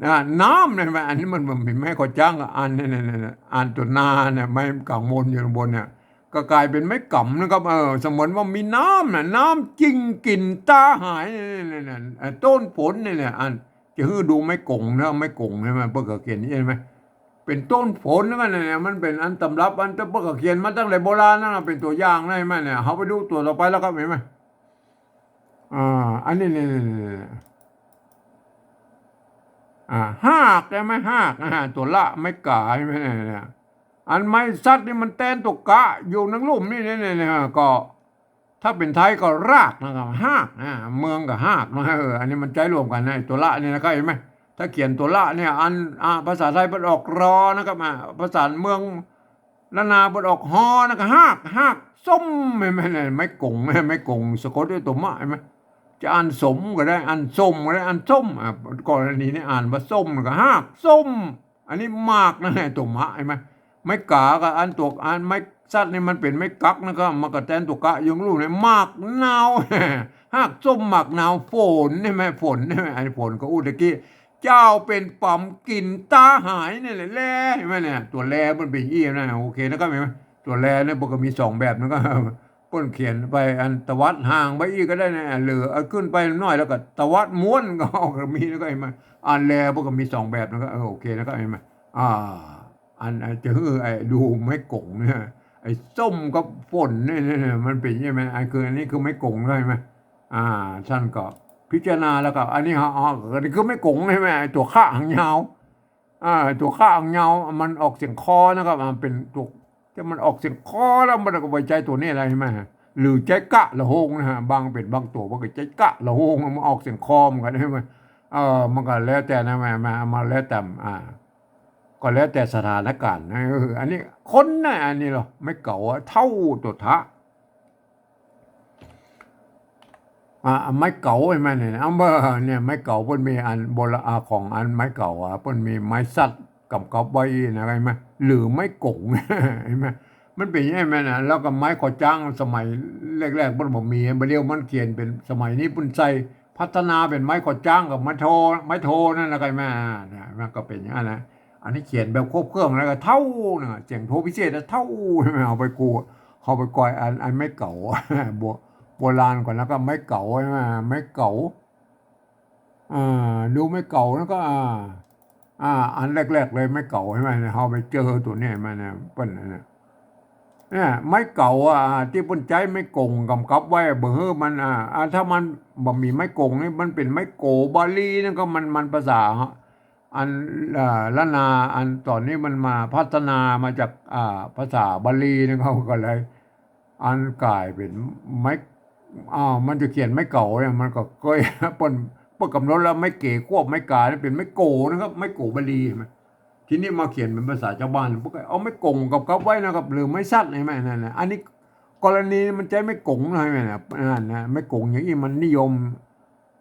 อ่า น้ำเนี่ย อันนี้มัน มันมีไม้ขอจ้างกับอันเนี่ย เนี่ย เนี่ย เนี่ย อันตั๋วนาเนี่ย ไม้ก๋างมนอยู่ข้างบนเนี่ย ก็ก๋ายเป๋นไม้ก๋ำนะครับ เออ เสมือนว่ามีน้ำน่ะ น้ำจิ่งกิ๋นต๋าหาย เนี่ย เนี่ย เนี่ย เนี่ย เอ่อ ต้นฝนเนี่ย เนี่ย อัน จะหื้อดูไม้ก๋งนะ ไม้ก๋งใช่ไหม เปิ้นก็เขียนอย่างนี้ใช่ไหม เป๋นต้นฝนนะ เนี่ย เนี่ย มันเป๋นอันต๋ำรับ อันเปิ้นก็เขียนมาตั้งแต่โบราณนั่นน่ะ เป๋นตั๋วอย่างนะ ใช่ไหมเนี่ย เฮาไปดูตั๋วต่อไปแล้วครับ หันไหม อ่า อันนี้ นี่ นี่ นี่ อ่า ฮากใช่ไหม ฮาก อ่า ตั๋วละ ไม้ก๋าใช่ไหมเนี่ย เนี่ย อันไม้สัตว์นี่มันแตนตั๋วกะ อยู่ในลุ่มนี่ เนี่ย เนี่ย เนี่ย ก็ ถ้าเป๋นไทยก็รากนะครับ ฮาก อ่า เมืองก็ฮากนะ เออ อันนี้มันใจ๊ร่วมกั๋นนะ ตั๋วละเนี่ยนะครับ หันไหม ถ้าเขียนตั๋วละเนี่ย อัน อ่า ภาษาไทยเปิ้นออกรอนะครับ อ่า ภาษาเมือง ล้านนาเปิ้นออกฮอนะก็ฮาก ฮากส้ม หันไหมเนี่ย ไม้ก๋ง ไม้ก๋งสะกดด้วยตั๋วมะ หันไหม จะอ่านสมก็ได้ อ่านส้มก็ได้ อ่านส้ม อ่า กรณีนี้อ่านว่าส้มก็ฮากส้ม อันนี้หมากนะ ตั๋วมะ หันไหม ไม้ก๋ากับอันตั๋ว อันไม้สัตว์นี่มันเป๋นไม้กั๊กนะครับ มันก็แตนตั๋วกะ ยังรู้เนี่ย หมากนาว ฮากส้มหมากนาว ฝน หันไหม ฝน หันไหม อันนี้ฝนก็อู้ตะกี้ เจ้าเป๋นป๋ำกิ๋นต๋าหายเนี่ยแหละ แล หันไหมเนี่ย ตั๋วแลมันเป๋นอี้นะ โอเคนะครับ หันไหม ตั๋วแลเนี่ยเปิ้นก็มีสองแบบนะครับ เปิ้นเขียนไปอันตวัดห่างไปอี้ก็ได้นะ หรือเอาขึ้นไปหน้อยแล้วก็ตวัดม้วนก็มีนะครับ หันไหม อันแลเปิ้นก็มีสองแบบนะครับ เออ โอเคนะครับ หันไหม อ่า อัน อันจะหื้อไอ้ดูไม้ก๋งเนี่ย ไอ้ส้มกับฝนเนี่ย เนี่ย เนี่ย มันเป๋นใช่ไหม อันคือ อันนี้คือไม้ก๋งใช่ไหม อ่า ต้านก็พิจารณาแล้วก็ อันนี้ อ๋อ อันนี้คือไม้ก๋งใช่ไหม ไอ้ตั๋วขะหางยาว อ่า ตั๋วขะหางยาว มันออกเสียงคอนะครับ มันเป๋นตั๋ว แต่มันออกเสียงคอแล้ว มันก็บ่ใจ้ตั๋วนี้แล้ว หันไหม หรือใจ้กะละโฮงนะฮะ บางเป๋นบางตั๋วมันก็ใจ้กะละโฮง มันออกเสียงคอเหมือนกั๋น หันไหม เออ มันก็แล้วแต่นะ มา มา มาแล้วแต่ อ่า ก็แล้วแต่สถานการณ์นะ เออ อันนี้คนนะ อันนี้เหรอ ไม้เก๋าอะ เต้าตั๋วทะ อ่า ไม้เก๋าหันไหมเนี่ย เอาเบอร์เนี่ย ไม้เก๋าเปิ้นมีอันโบราณ อ่า ของอันไม้เก๋าอะ เปิ้นมีไม้สัตว์ก๋ำกับไว้นะ หันไหม หรือไม้ก๋ง หันไหม มันเป๋นอย่างนี้นะ แล้วก็ไม้ขอจ้างสมัยแรกๆ เปิ้นบ่มี บ่าเดี่ยวมันเขียนเป๋น สมัยนี้เปิ้นใส่ พัฒนาเป๋นไม้ขอจ้างกับไม้โท ไม้โทนั่นนะ หันไหม อ่า เนี่ย มันก็เป๋นอย่างนั้นนะ อันนี้เขียนแบบครบเครื่องแล้วก็เต้านะ เสียงโทพิเศษนะ เต้า หันไหม เอาไปกู้ เอาไปก้อยอัน อันไม้เก๋า โบ โบราณก่อน แล้วก็ไม้เก๋า หันไหม ไม้เก๋า อ่า ดูไม้เก๋าแล้วก็ อ่า อ่า อันแรกๆ เลยไม้เก๋า หันไหม เฮาไปเจอตั๋วนี้มาเนี่ย เปิ้นอันเนี่ย เนี่ย ไม้เก๋าอะ ตี้เปิ้นใจ๊ไม้ก๋งก๋ำกับไว้ บ่หื้อมัน อ่า อ่า ถ้ามันบ่มีไม้ก๋งนี่ มันเป๋นไม้โก๋บาลีนั่นก็มัน มันภาษา อัน อ่า ล้านนา อันต๋อนนี้มันมาพัฒนามาจาก อ่า ภาษาบาลีนั่น เขาก็เลย อันก๋ายเป๋นไม้ อ่า มันจะเขียนไม้เก๋าเนี่ย มันก็เกย เปิ้น เปิ้นก๋ำหนดแล้ว ไม้เก๋ควบไม้ก๋าเนี่ยเป๋นไม้โก๋นะครับ ไม้โก๋บาลี หันไหม ทีนี้มาเขียนเป๋นภาษาจาวบ้าน เปิ้นก็เอาไม้ก๋งก๋ำกับไว้นะครับ หรือไม้สัตว์ หันไหม นั่นแหละ อันนี้กรณีมันใจ๊ไม้ก๋งนะ หันไหมนะ นั่นนะ ไม้ก๋งอย่างนี้มันนิยม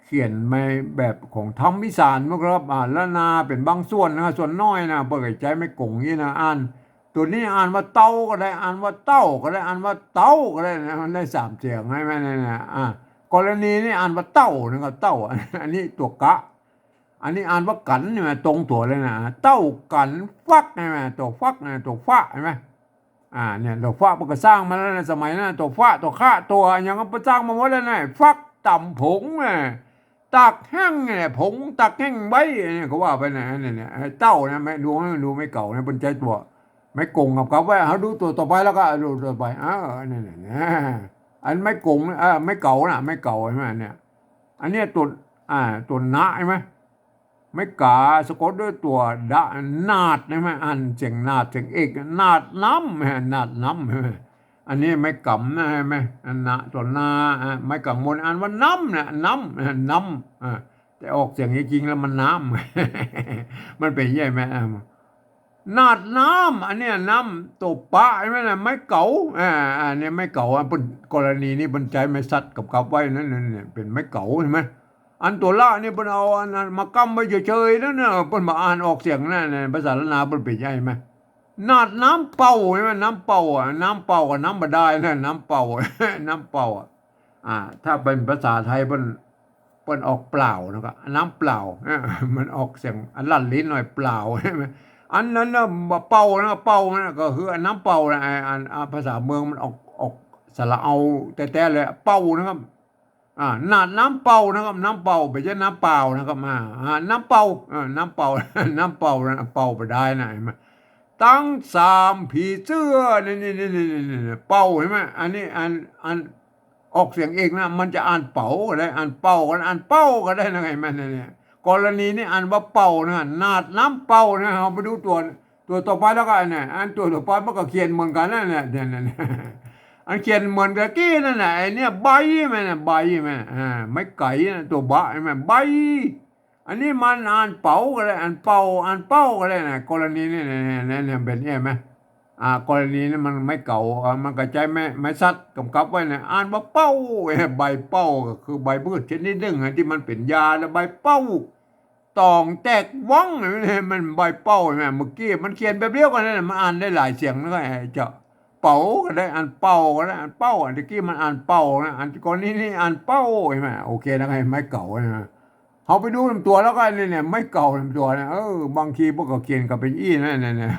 เขียนในแบบของธรรมอีสานมั้งครับ อ่า ล้านนาเป๋นบางส่วนนะ ส่วนน้อยนะ เปิ้นก็ใจ๊ไม้ก๋งอย่างนี้นะ อ่าน ตั๋วนี้อ่านว่าเต้าก็ได้ อ่านว่าเต้าก็ได้ อ่านว่าเต้าก็ได้นะ มันได้สามเสียง หันไหมเนี่ยนะ อ่า กรณีนี้อ่านว่าเต้านะครับ เต้า อันนี้ตั๋วกะ อันนี้อ่านว่ากั๋น หันไหม ตรงตั๋วเลยนะ เต้ากั๋นฟัก หันไหม ตั๋วฟักนะ ตั๋วฟะ หันไหม อ่า เนี่ย ตั๋วฟะเปิ้นก็สร้างมาแล้วนะ สมัยนั้น ตั๋วฟะ ตั๋วคะ ตั๋วอะหยังก็เปิ้นสร้างมาหมดแล้วนะ ฟักต๋ำผงนะ ตากแห้งเนี่ย ผงตากแห้งไว้เนี่ย เขาว่าไปนะ เนี่ย เนี่ย ไอ้เต้านะ ไม้ ดู ดูไม้เก๋านะ เปิ้นใจ๊ตั๋ว ไม้ก๋งก๋ำกับไว้ เฮาดูตั๋วต่อไปแล้วก็ ดูตั๋วต่อไป เออ เนี่ย เนี่ย เนี่ย อันไม้ก๋ง เออ ไม้เก๋านะ ไม้เก๋า หันไหมเนี่ย อันเนี้ยตั๋ว อ่า ตั๋วนะ หันไหม ไม้ก๋าสะกดด้วยตั๋วดะ นาด หันไหม อ่านเสียงนาด เสียงเอก นาดน้ำ นาดน้ำ หันไหม อันนี้ไม้ก๋ำนะ หันไหม อันนะ ตั๋วนา อ่ะ ไม้ก๋ำมนอ่านว่าน้ำนะ น้ำ อ่ะ น้ำ อ่ะ แต่ออกเสียงจริงๆ แล้วมันน้ำ มันเป๋นอย่างนี้ไหม อ่ะ นาดน้ำ อันเนี้ยน้ำตั๋วปะ หันไหมนะ ไม้เก๋า อ่า อันเนี้ยไม้เก๋า อ่ะ เปิ้น กรณีนี้เปิ้นใจ๊ไม้สัตว์ก๋ำกับไว้นั่น นั่นเนี่ย เป๋นไม้เก๋า หันไหม อันตั๋วละนี่เปิ้นเอาอันนั้นมาก้ำไว้เฉยๆ นั่นน่ะ เปิ้นบ่อ่านออกเสียงนั่นน่ะ ภาษาล้านนาเปิ้นเป๋นอย่างนี้ไหม นาดน้ำเป่า หันไหม น้ำเป่าอะ น้ำเป่ากับน้ำบ่ดาลนะ น้ำเป่า น้ำเป่าอะ อ่า ถ้าเป๋นภาษาไทยเปิ้น เปิ้นออกเปล่านะครับ น้ำเปล่า มันออกเสียงอันลั่นลิ้นหน่อย เปล่า ใช่ไหม อันนั้นนะ เป้านะ เป้านะ ก็คืออันน้ำเป้านะ ไอ้อัน อ่า ภาษาเมืองมันออก ออกสระเอาแต๊ๆ เลย เป้านะครับ อ่า หนาดน้ำเป้านะครับ น้ำเป้า บ่ใจ้น้ำเปล่านะครับ อ่า อ่า น้ำเป้า อ่า น้ำเป้า น้ำเป้านะ เป้าบ่ได้นะ หันก่อ ตังสามผีเสื้อ นี่ๆๆๆๆ เป้า หันก่อ อันนี้ อัน อันออกเสียงเอกนะ มันจะอ่านเป๋าก็ได้ อ่านเป้าก็ได้ อ่านเป้าก็ได้นะ หันก่อ เนี่ย กรณีนี้อ่านว่าเป้านะ หนาดน้ำเป้านะ เฮาไปดูตั๋ว ตั๋วต่อไปแล้วก็อันเนี้ย อันตั๋วต่อไปมันก็เขียนเหมือนกั๋นนั่นแหละ เนี่ยๆๆ อันเขียนเหมือนตะกี้นั่นแหละ ไอ้เนี่ย ใบ หันก่อ ใบ หันก่อ อ่า ไม้ไก๋นะ ตั๋วบะ หันก่อ ใบ อันนี้มันอ่านเป๋าก็ได้ อ่านเป้า อ่านเป้าก็ได้นะ กรณีนี้เนี่ย เนี่ย เนี่ย เนี่ย เป๋นเนี่ยหันก่อ อ่า กรณีนี้มันไม้เก๋า อ่า มันก็ใจ๊ไม้ ไม้สัตว์กำกับไว้นะ อ่านว่าเป้า ใบเป้าก็คือใบพืชชนิดนึ่งอะ ตี้มันเป๋นยา แล้วใบเป้า ต๋องแตกว้อง เนี่ย มันใบเป้า หันก่อ เมื่อกี้มันเขียนแบบเดียวกั๋นนั่นแหละ มันอ่านได้หลายเสียงนะ ไอ้เจ้า เป๋าก็ได้ อ่านเป้าก็ได้ อ่านเป้า อันตะกี้มันอ่านเป้านะ อันกรณีนี้อ่านเป้า หันก่อ โอเคนะ ไอ้ไม้เก๋านะ เฮาไปดูนำตั๋วแล้วก็เนี่ย เนี่ย ไม้เก๋านำตั๋วนะ เออ บางทีเปิ้นก็เขียนกั๋นเป๋นอี้นะ เนี่ย เนี่ย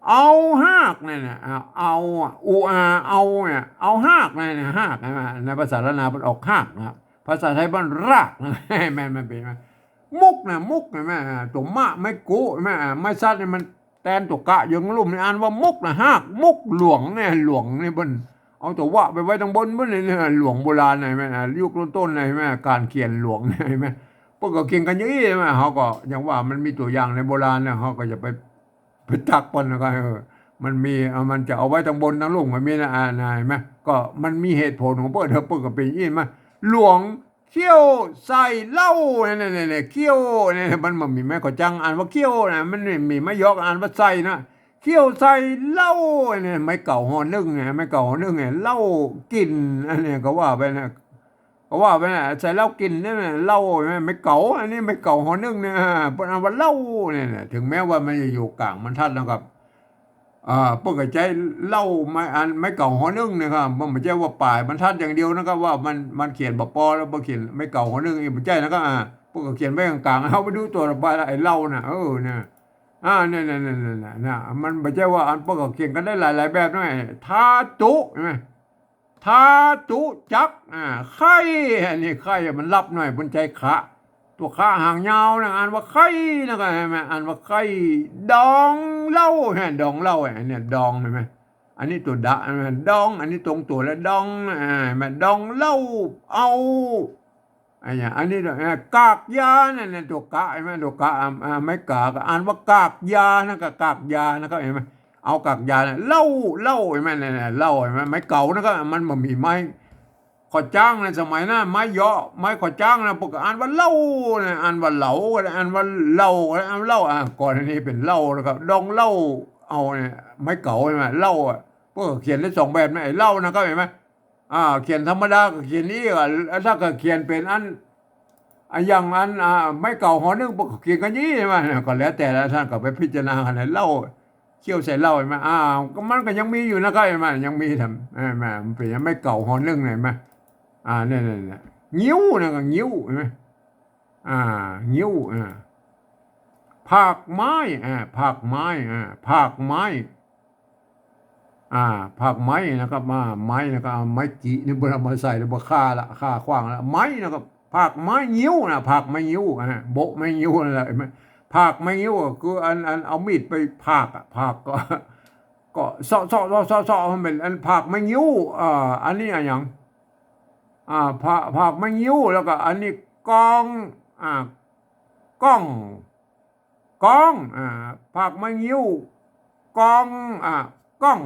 เอาฮากเนี่ย เนี่ย อ่า เอาอะ อูอา เอาเนี่ย เอาฮากเนี่ย เนี่ย ฮาก หันก่อ ในภาษาล้านนาเปิ้นออกฮากนะครับ ภาษาไทยเปิ้นรากนะ แม่น มันเป๋น มุกนะ มุก หันก่อ อ่า ตั๋วมะ ไม้กุ หันก่อ อ่า ไม้สัตว์นี่มันแตนตั๋วกะ เยิงลุ่มนี่อ่านว่ามุกนะ ฮาก มุกหลวงเนี่ย หลวงนี่เปิ้น เอาตั๋ววะไปไว้ตังบน เปิ้นเนี่ย หลวงโบราณนะ หันก่อ อ่า ยุคต้นๆ นะ หันก่อ ก๋านเขียนหลวงเนี่ย หันก่อ เปิ้นก็เขียนกั๋นอย่างอี้ หันก่อ เฮาก็ยังว่ามันมีตั๋วอย่างในโบราณนะ เฮาก็อย่าไป ไปตักเปิ้นนะ ก็ เออ มันมี เออ มันจะเอาไว้ตังบนตังลุ่มก็มีนะ อ่า นะ หันก่อ ก็มันมีเหตุผลของเปิ้น เออ เปิ้นก็เป๋นอย่างอี้มา หลวงเขี้ยวใส่เหล้า เนี่ย เนี่ย เนี่ย เขี้ยว เนี่ย มันบ่มีไม้ขอจังอ่านว่าเขี้ยวนะ มันมีไม้ยออ่านว่าใส่นะ เขี้ยวใส่เหล้า เนี่ย ไม้เก๋า ฮอนึ่ง เนี่ย ไม้เก๋า ฮอนึ่ง เนี่ย เหล้ากิ๋น อันนี้ก็ว่าไปนะ ก็ว่าไปนะ ใส่เหล้ากิ๋นเนี่ยนะ เหล้า ไม้เก๋า อันนี้ไม้เก๋า ฮอนึ่ง เนี่ย อ่า เปิ้นอ่านว่าเหล้า เนี่ยนะ ถึงแม้ว่ามันจะอยู่ก๋างบรรทัดนะครับ อ่า เปิ้นก็ใจ๊เหล้า ไม้ อัน ไม้เก๋า ฮอนึ่ง นะครับ มันบ่ใจ้ว่าป๋ายบรรทัดอย่างเดียวนะครับ ว่ามัน มันเขียนบ่ปอแล้ว เปิ้นเขียนไม้เก๋า ฮอนึ่ง อีก บ่ใจ้นะครับ อ่า เปิ้นก็เขียนไว้ก๋างๆ เฮาไปดูตั๋วต่อไปละ ไอ้เหล้าน่ะ เออ เนี่ย อ่า เนี่ย เนี่ย มันบ่ใจ้ว่าอัน เปิ้นก็เขียนกั๋นได้หลายๆ แบบนะ ทาตุ หันก่อ ทาตุจัก อ่า ไข้ อันนี้ไข้มันลับหน่อย เปิ้นใจ๊คะ ตั๋วคะหางยาวนะ อ่านว่าไข้นะ ก็หันก่อ อ่านว่าไข้ ดองเหล้า หันก่อ ดองเหล้า อันเนี้ย ดอง หันก่อ อันนี้ตั๋วดะ หันก่อ ดอง อันนี้ตรงตั๋วแล้ว ดอง อ่า หันก่อ ดองเหล้า เอา อันเนี้ย อันนี้ เอ่อ กากยา นั่นน่ะ ตั๋วกะ หันก่อ ตั๋วกะ อ่า อ่า ไม้ก๋า ก็อ่านว่ากากยานะ ก็กากยานะครับ หันก่อ เอากากยานะ เหล้า เหล้า หันก่อ เนี่ย เนี่ย เหล้า หันก่อ ไม้เก๋านะครับ มันบ่มีไม้ขอจังนะ สมัยนั้น ไม้ยอ ไม้ขอจังนะ เปิ้นก็อ่านว่าเหล้านะ อ่านว่าเหลาก็ได้ อ่านว่าเหล้าก็ได้ อ่านว่าเหล้า อ่า กรณีเป๋นเหล้านะครับ ดองเหล้า เอาเนี่ย ไม้เก๋า หันก่อ เหล้าอะ เปิ้นก็เขียนได้สองแบบนะ ไอ้เหล้านะครับ หันก่อ อ่า เขียนธรรมดาก็เขียนอี้อ่ะ ถ้าก็เขียนเป๋นอัน อ่ะ อย่างอัน อ่า ไม้เก๋า ฮอนึ่ง เปิ้นก็เขียนกั๋นอี้ หันก่อ ก็แล้วแต่ละท่านก็ไปพิจารณากั๋นนะ เหล้า เขี้ยวใส่เหล้า หันก่อ อ่า ก็มันก็ยังมีอยู่นะครับ หันก่อ ยังมีทำ เออ หันก่อ มันเป๋นไม้เก๋า ฮอนึ่ง หันก่อ อ่า เนี่ย เนี่ย เนี่ย งิ้วนะ ก็งิ้ว หันก่อ อ่า งิ้ว อ่า ผากไม้ อ่า ผากไม้ อ่า ผากไม้ อ่า ผากไม้นะครับ อ่า ไม้นะครับ เอาไม้กินี่เปิ้นเอามาใส่แล้วบ่ฆ่าละ ฆ่าขว้างละ ไม้นะครับ ผากไม้งิ้วนะ ผากไม้งิ้ว อ่า โบะไม้งิ้วนั่นแหละ หันก่อ ผากไม้งิ้วก็คืออัน อันเอามีดไปผากอะ ผากก็ ก็เซาะ เซาะ เซาะ เซาะ เซาะ มันเป๋นอันผากไม้งิ้ว อ่า อันนี้อะหยัง อ่า ผาก ผากไม้งิ้ว แล้วก็อันนี้กอง อ่า ก้อง ก้อง อ่า ผากไม้งิ้ว ก้อง อ่า ก้อง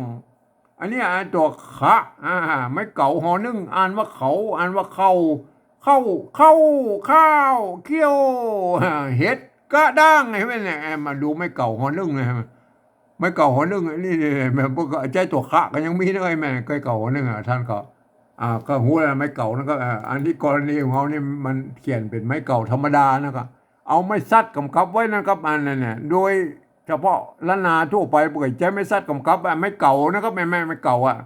อันนี้ อ่า ตั๋วขะ อ่า ไม้เก๋า ฮอนึ่ง อ่านว่าเขา อ่านว่าเข้า เข้า เข้า ข้าว เขี้ยว อ่า เห็ด กระด้าง หันก่อ เนี่ย อ่า มาดูไม้เก๋า ฮอนึ่ง นะ หันก่อ ไม้เก๋า ฮอนึ่ง อันนี้ นี่ นี่ แม่น เปิ้นก็ใจ๊ตั๋วขะก็ยังมีนะ ไอ้แม่น ไม้เก๋า ฮอนึ่ง อ่ะ ท่านก็ อ่า ก็ฮู้แล้ว ไม้เก๋านั่นก็ อ่า อันนี้กรณีของเฮานี่มันเขียนเป๋นไม้เก๋าธรรมดานะ ก็ เอาไม้สัตว์กำกับไว้นะครับ อันนั้นเนี่ย โดยเฉพาะล้านนาทั่วไป เปิ้นใจ๊ไม้สัตว์กำกับ อ่ะ ไม้เก๋านะครับ ไม้ ไม้ ไม้เก๋าอะ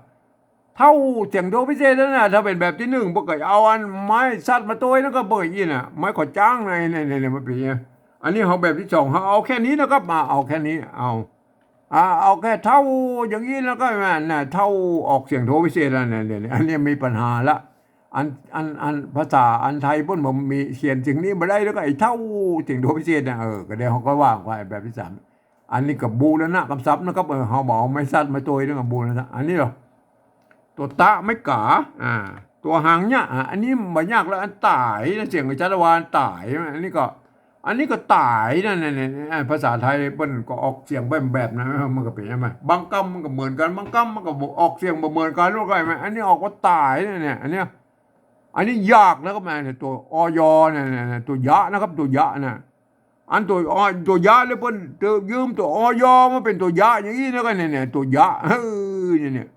เต้าเสียงโทพิเศษนั่นน่ะ ถ้าเป๋นแบบตี้นึ่ง เปิ้นก็เอาอันไม้สัตว์มาตวย แล้วก็เปิ้นอี้น่ะ ไม้ขอจ้างน่ะ เนี่ย เนี่ย เนี่ย มันเป๋นอย่างเงี้ย อันนี้เฮาแบบตี้สอง เฮาเอาแค่นี้นะครับ มา เอาแค่นี้ เอา อ่า เอาแค่เต้าอย่างนี้ แล้วก็นั่นน่ะ เต้าออกเสียงโทพิเศษแล้วเนี่ย เนี่ย เนี่ย อันนี้มีปัญหาละ อัน อัน อันภาษาอันไทยเปิ้นบ่มี เขียนเสียงนี้บ่ได้ แล้วก็ไอ้เต้าเสียงโทพิเศษน่ะ เออ ก็เดี๋ยวเฮาก็ว่าไปแบบตี้สาม อันนี้ก็บูรณะกำศัพท์นะครับ เออ เฮาบ่เอาไม้สัตว์มาตวย แล้วก็บูรณะ อันนี้เหรอ ตั๋วตะไม้ก๋า อ่า ตั๋วหางเยียะ อ่า อันนี้บ่ยากแล้ว อันต๋ายนะ เสียงจัตวาลต๋าย อันนี้ก็ อันนี้ก็ต๋ายนั่นน่ะ เนี่ย อ่า ภาษาไทยเปิ้นก็ออกเสียงแบบ แบบนั้น มันก็เป๋นใช่ไหม บางกำมันก็เหมือนกั๋น บางกำมันก็บ่ ออกเสียงบ่เหมือนกั๋น รู้ใช่ไหม อันนี้ออกว่าต๋ายนั่นเนี่ย อันเนี้ย อันนี้ยากนะครับ เนี่ย ตั๋ว อย เนี่ย เนี่ย ตั๋วยะนะครับ ตั๋วยะน่ะ อันตั๋ว อย ตั๋วยะ แล้วเปิ้นยืมตั๋ว อย มาเป๋นตั๋วยะอย่างนี้ แล้วก็เนี่ย เนี่ย ตั๋วยะ เออ เนี่ย เนี่ย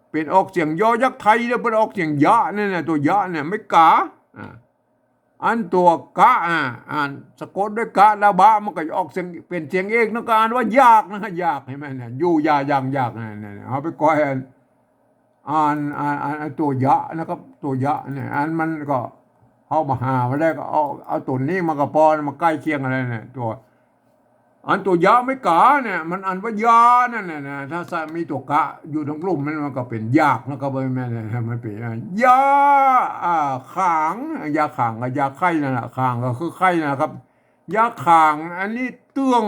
เป๋นออกเสียงยอยักษ์ไทย แล้วเปิ้นออกเสียงยะ เนี่ย เนี่ย ตั๋วยะเนี่ย ไม้ก๋า อ่า อันตั๋วกะ อ่า อ่านสะกดด้วยกะ แล้วบะ มันก็ออกเสียง เป๋นเสียงเอก แล้วก็อ่านว่ายากนะ ยาก หันก่อ เนี่ย อยู่ อย่า อย่าง อยาก เนี่ย เนี่ย เอาไปก้อยอัน อ่าน อ่าน อ่าน อ่านตั๋วยะนะครับ ตั๋วยะเนี่ย อันมันก็ เฮาบ่หามาได้ก็เอา เอาตั๋วนี้มาก็ปอ มาใก้เคียงอะไรเนี่ย ตั๋ว อันตั๋วยะไม้ก๋าเนี่ย มันอ่านว่ายานั่นน่ะนะ ถ้าสะ มีตั๋วกะอยู่ตรงลุ่มมัน มันก็เป๋นยากนะครับ เอ้ย แม่นนะ มันเป๋นยา อ่า ขาง ยาขางกับยาไข้นั่นแหละ ขางก็คือไข้นั่นแหละครับ ยาขาง อันนี้เตื้อง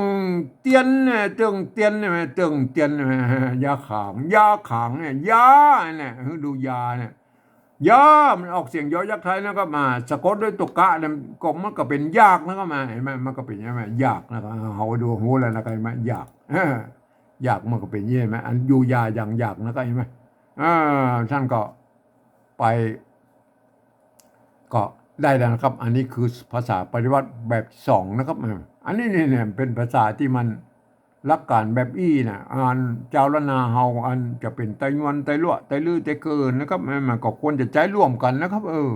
เตี้ยนเนี่ย เตื้องเตี้ยนเนี่ย เตื้องเตี้ยนเนี่ย ยาขาง ยาขางเนี่ย ยาเนี่ย หื้อดูยาเนี่ย ยา มันออกเสียงยอยักษ์ไทยนะครับ มาสะกดด้วยตั๋วกะเนี่ย ก็มันก็เป๋นยากนะครับ มา หันก่อ มันก็เป๋นอย่างนี้ ยากนะครับ เฮาดูฮู้แล้วนะครับ หันก่อ ยาก เออ ยากมันก็เป๋นอย่างนี้ หันก่อ อันอยู่ อย่า อย่าง อยากนะครับ หันก่อ อ่า ต้านก็ไป ก็ได้แล้วนะครับ อันนี้คือภาษาปริวรรตแบบสองนะครับ อ่า อันนี้เนี่ย เนี่ย เป๋นภาษาตี้มัน หลักก๋านแบบอี้น่ะ อันจาวล้านนาเฮา อันจะเป๋นไตยวน ไตลัวะ ไตลื้อ ไตเคินนะครับ มัน มันก็ควรจะใจ๊ร่วมกั๋นนะครับ เออ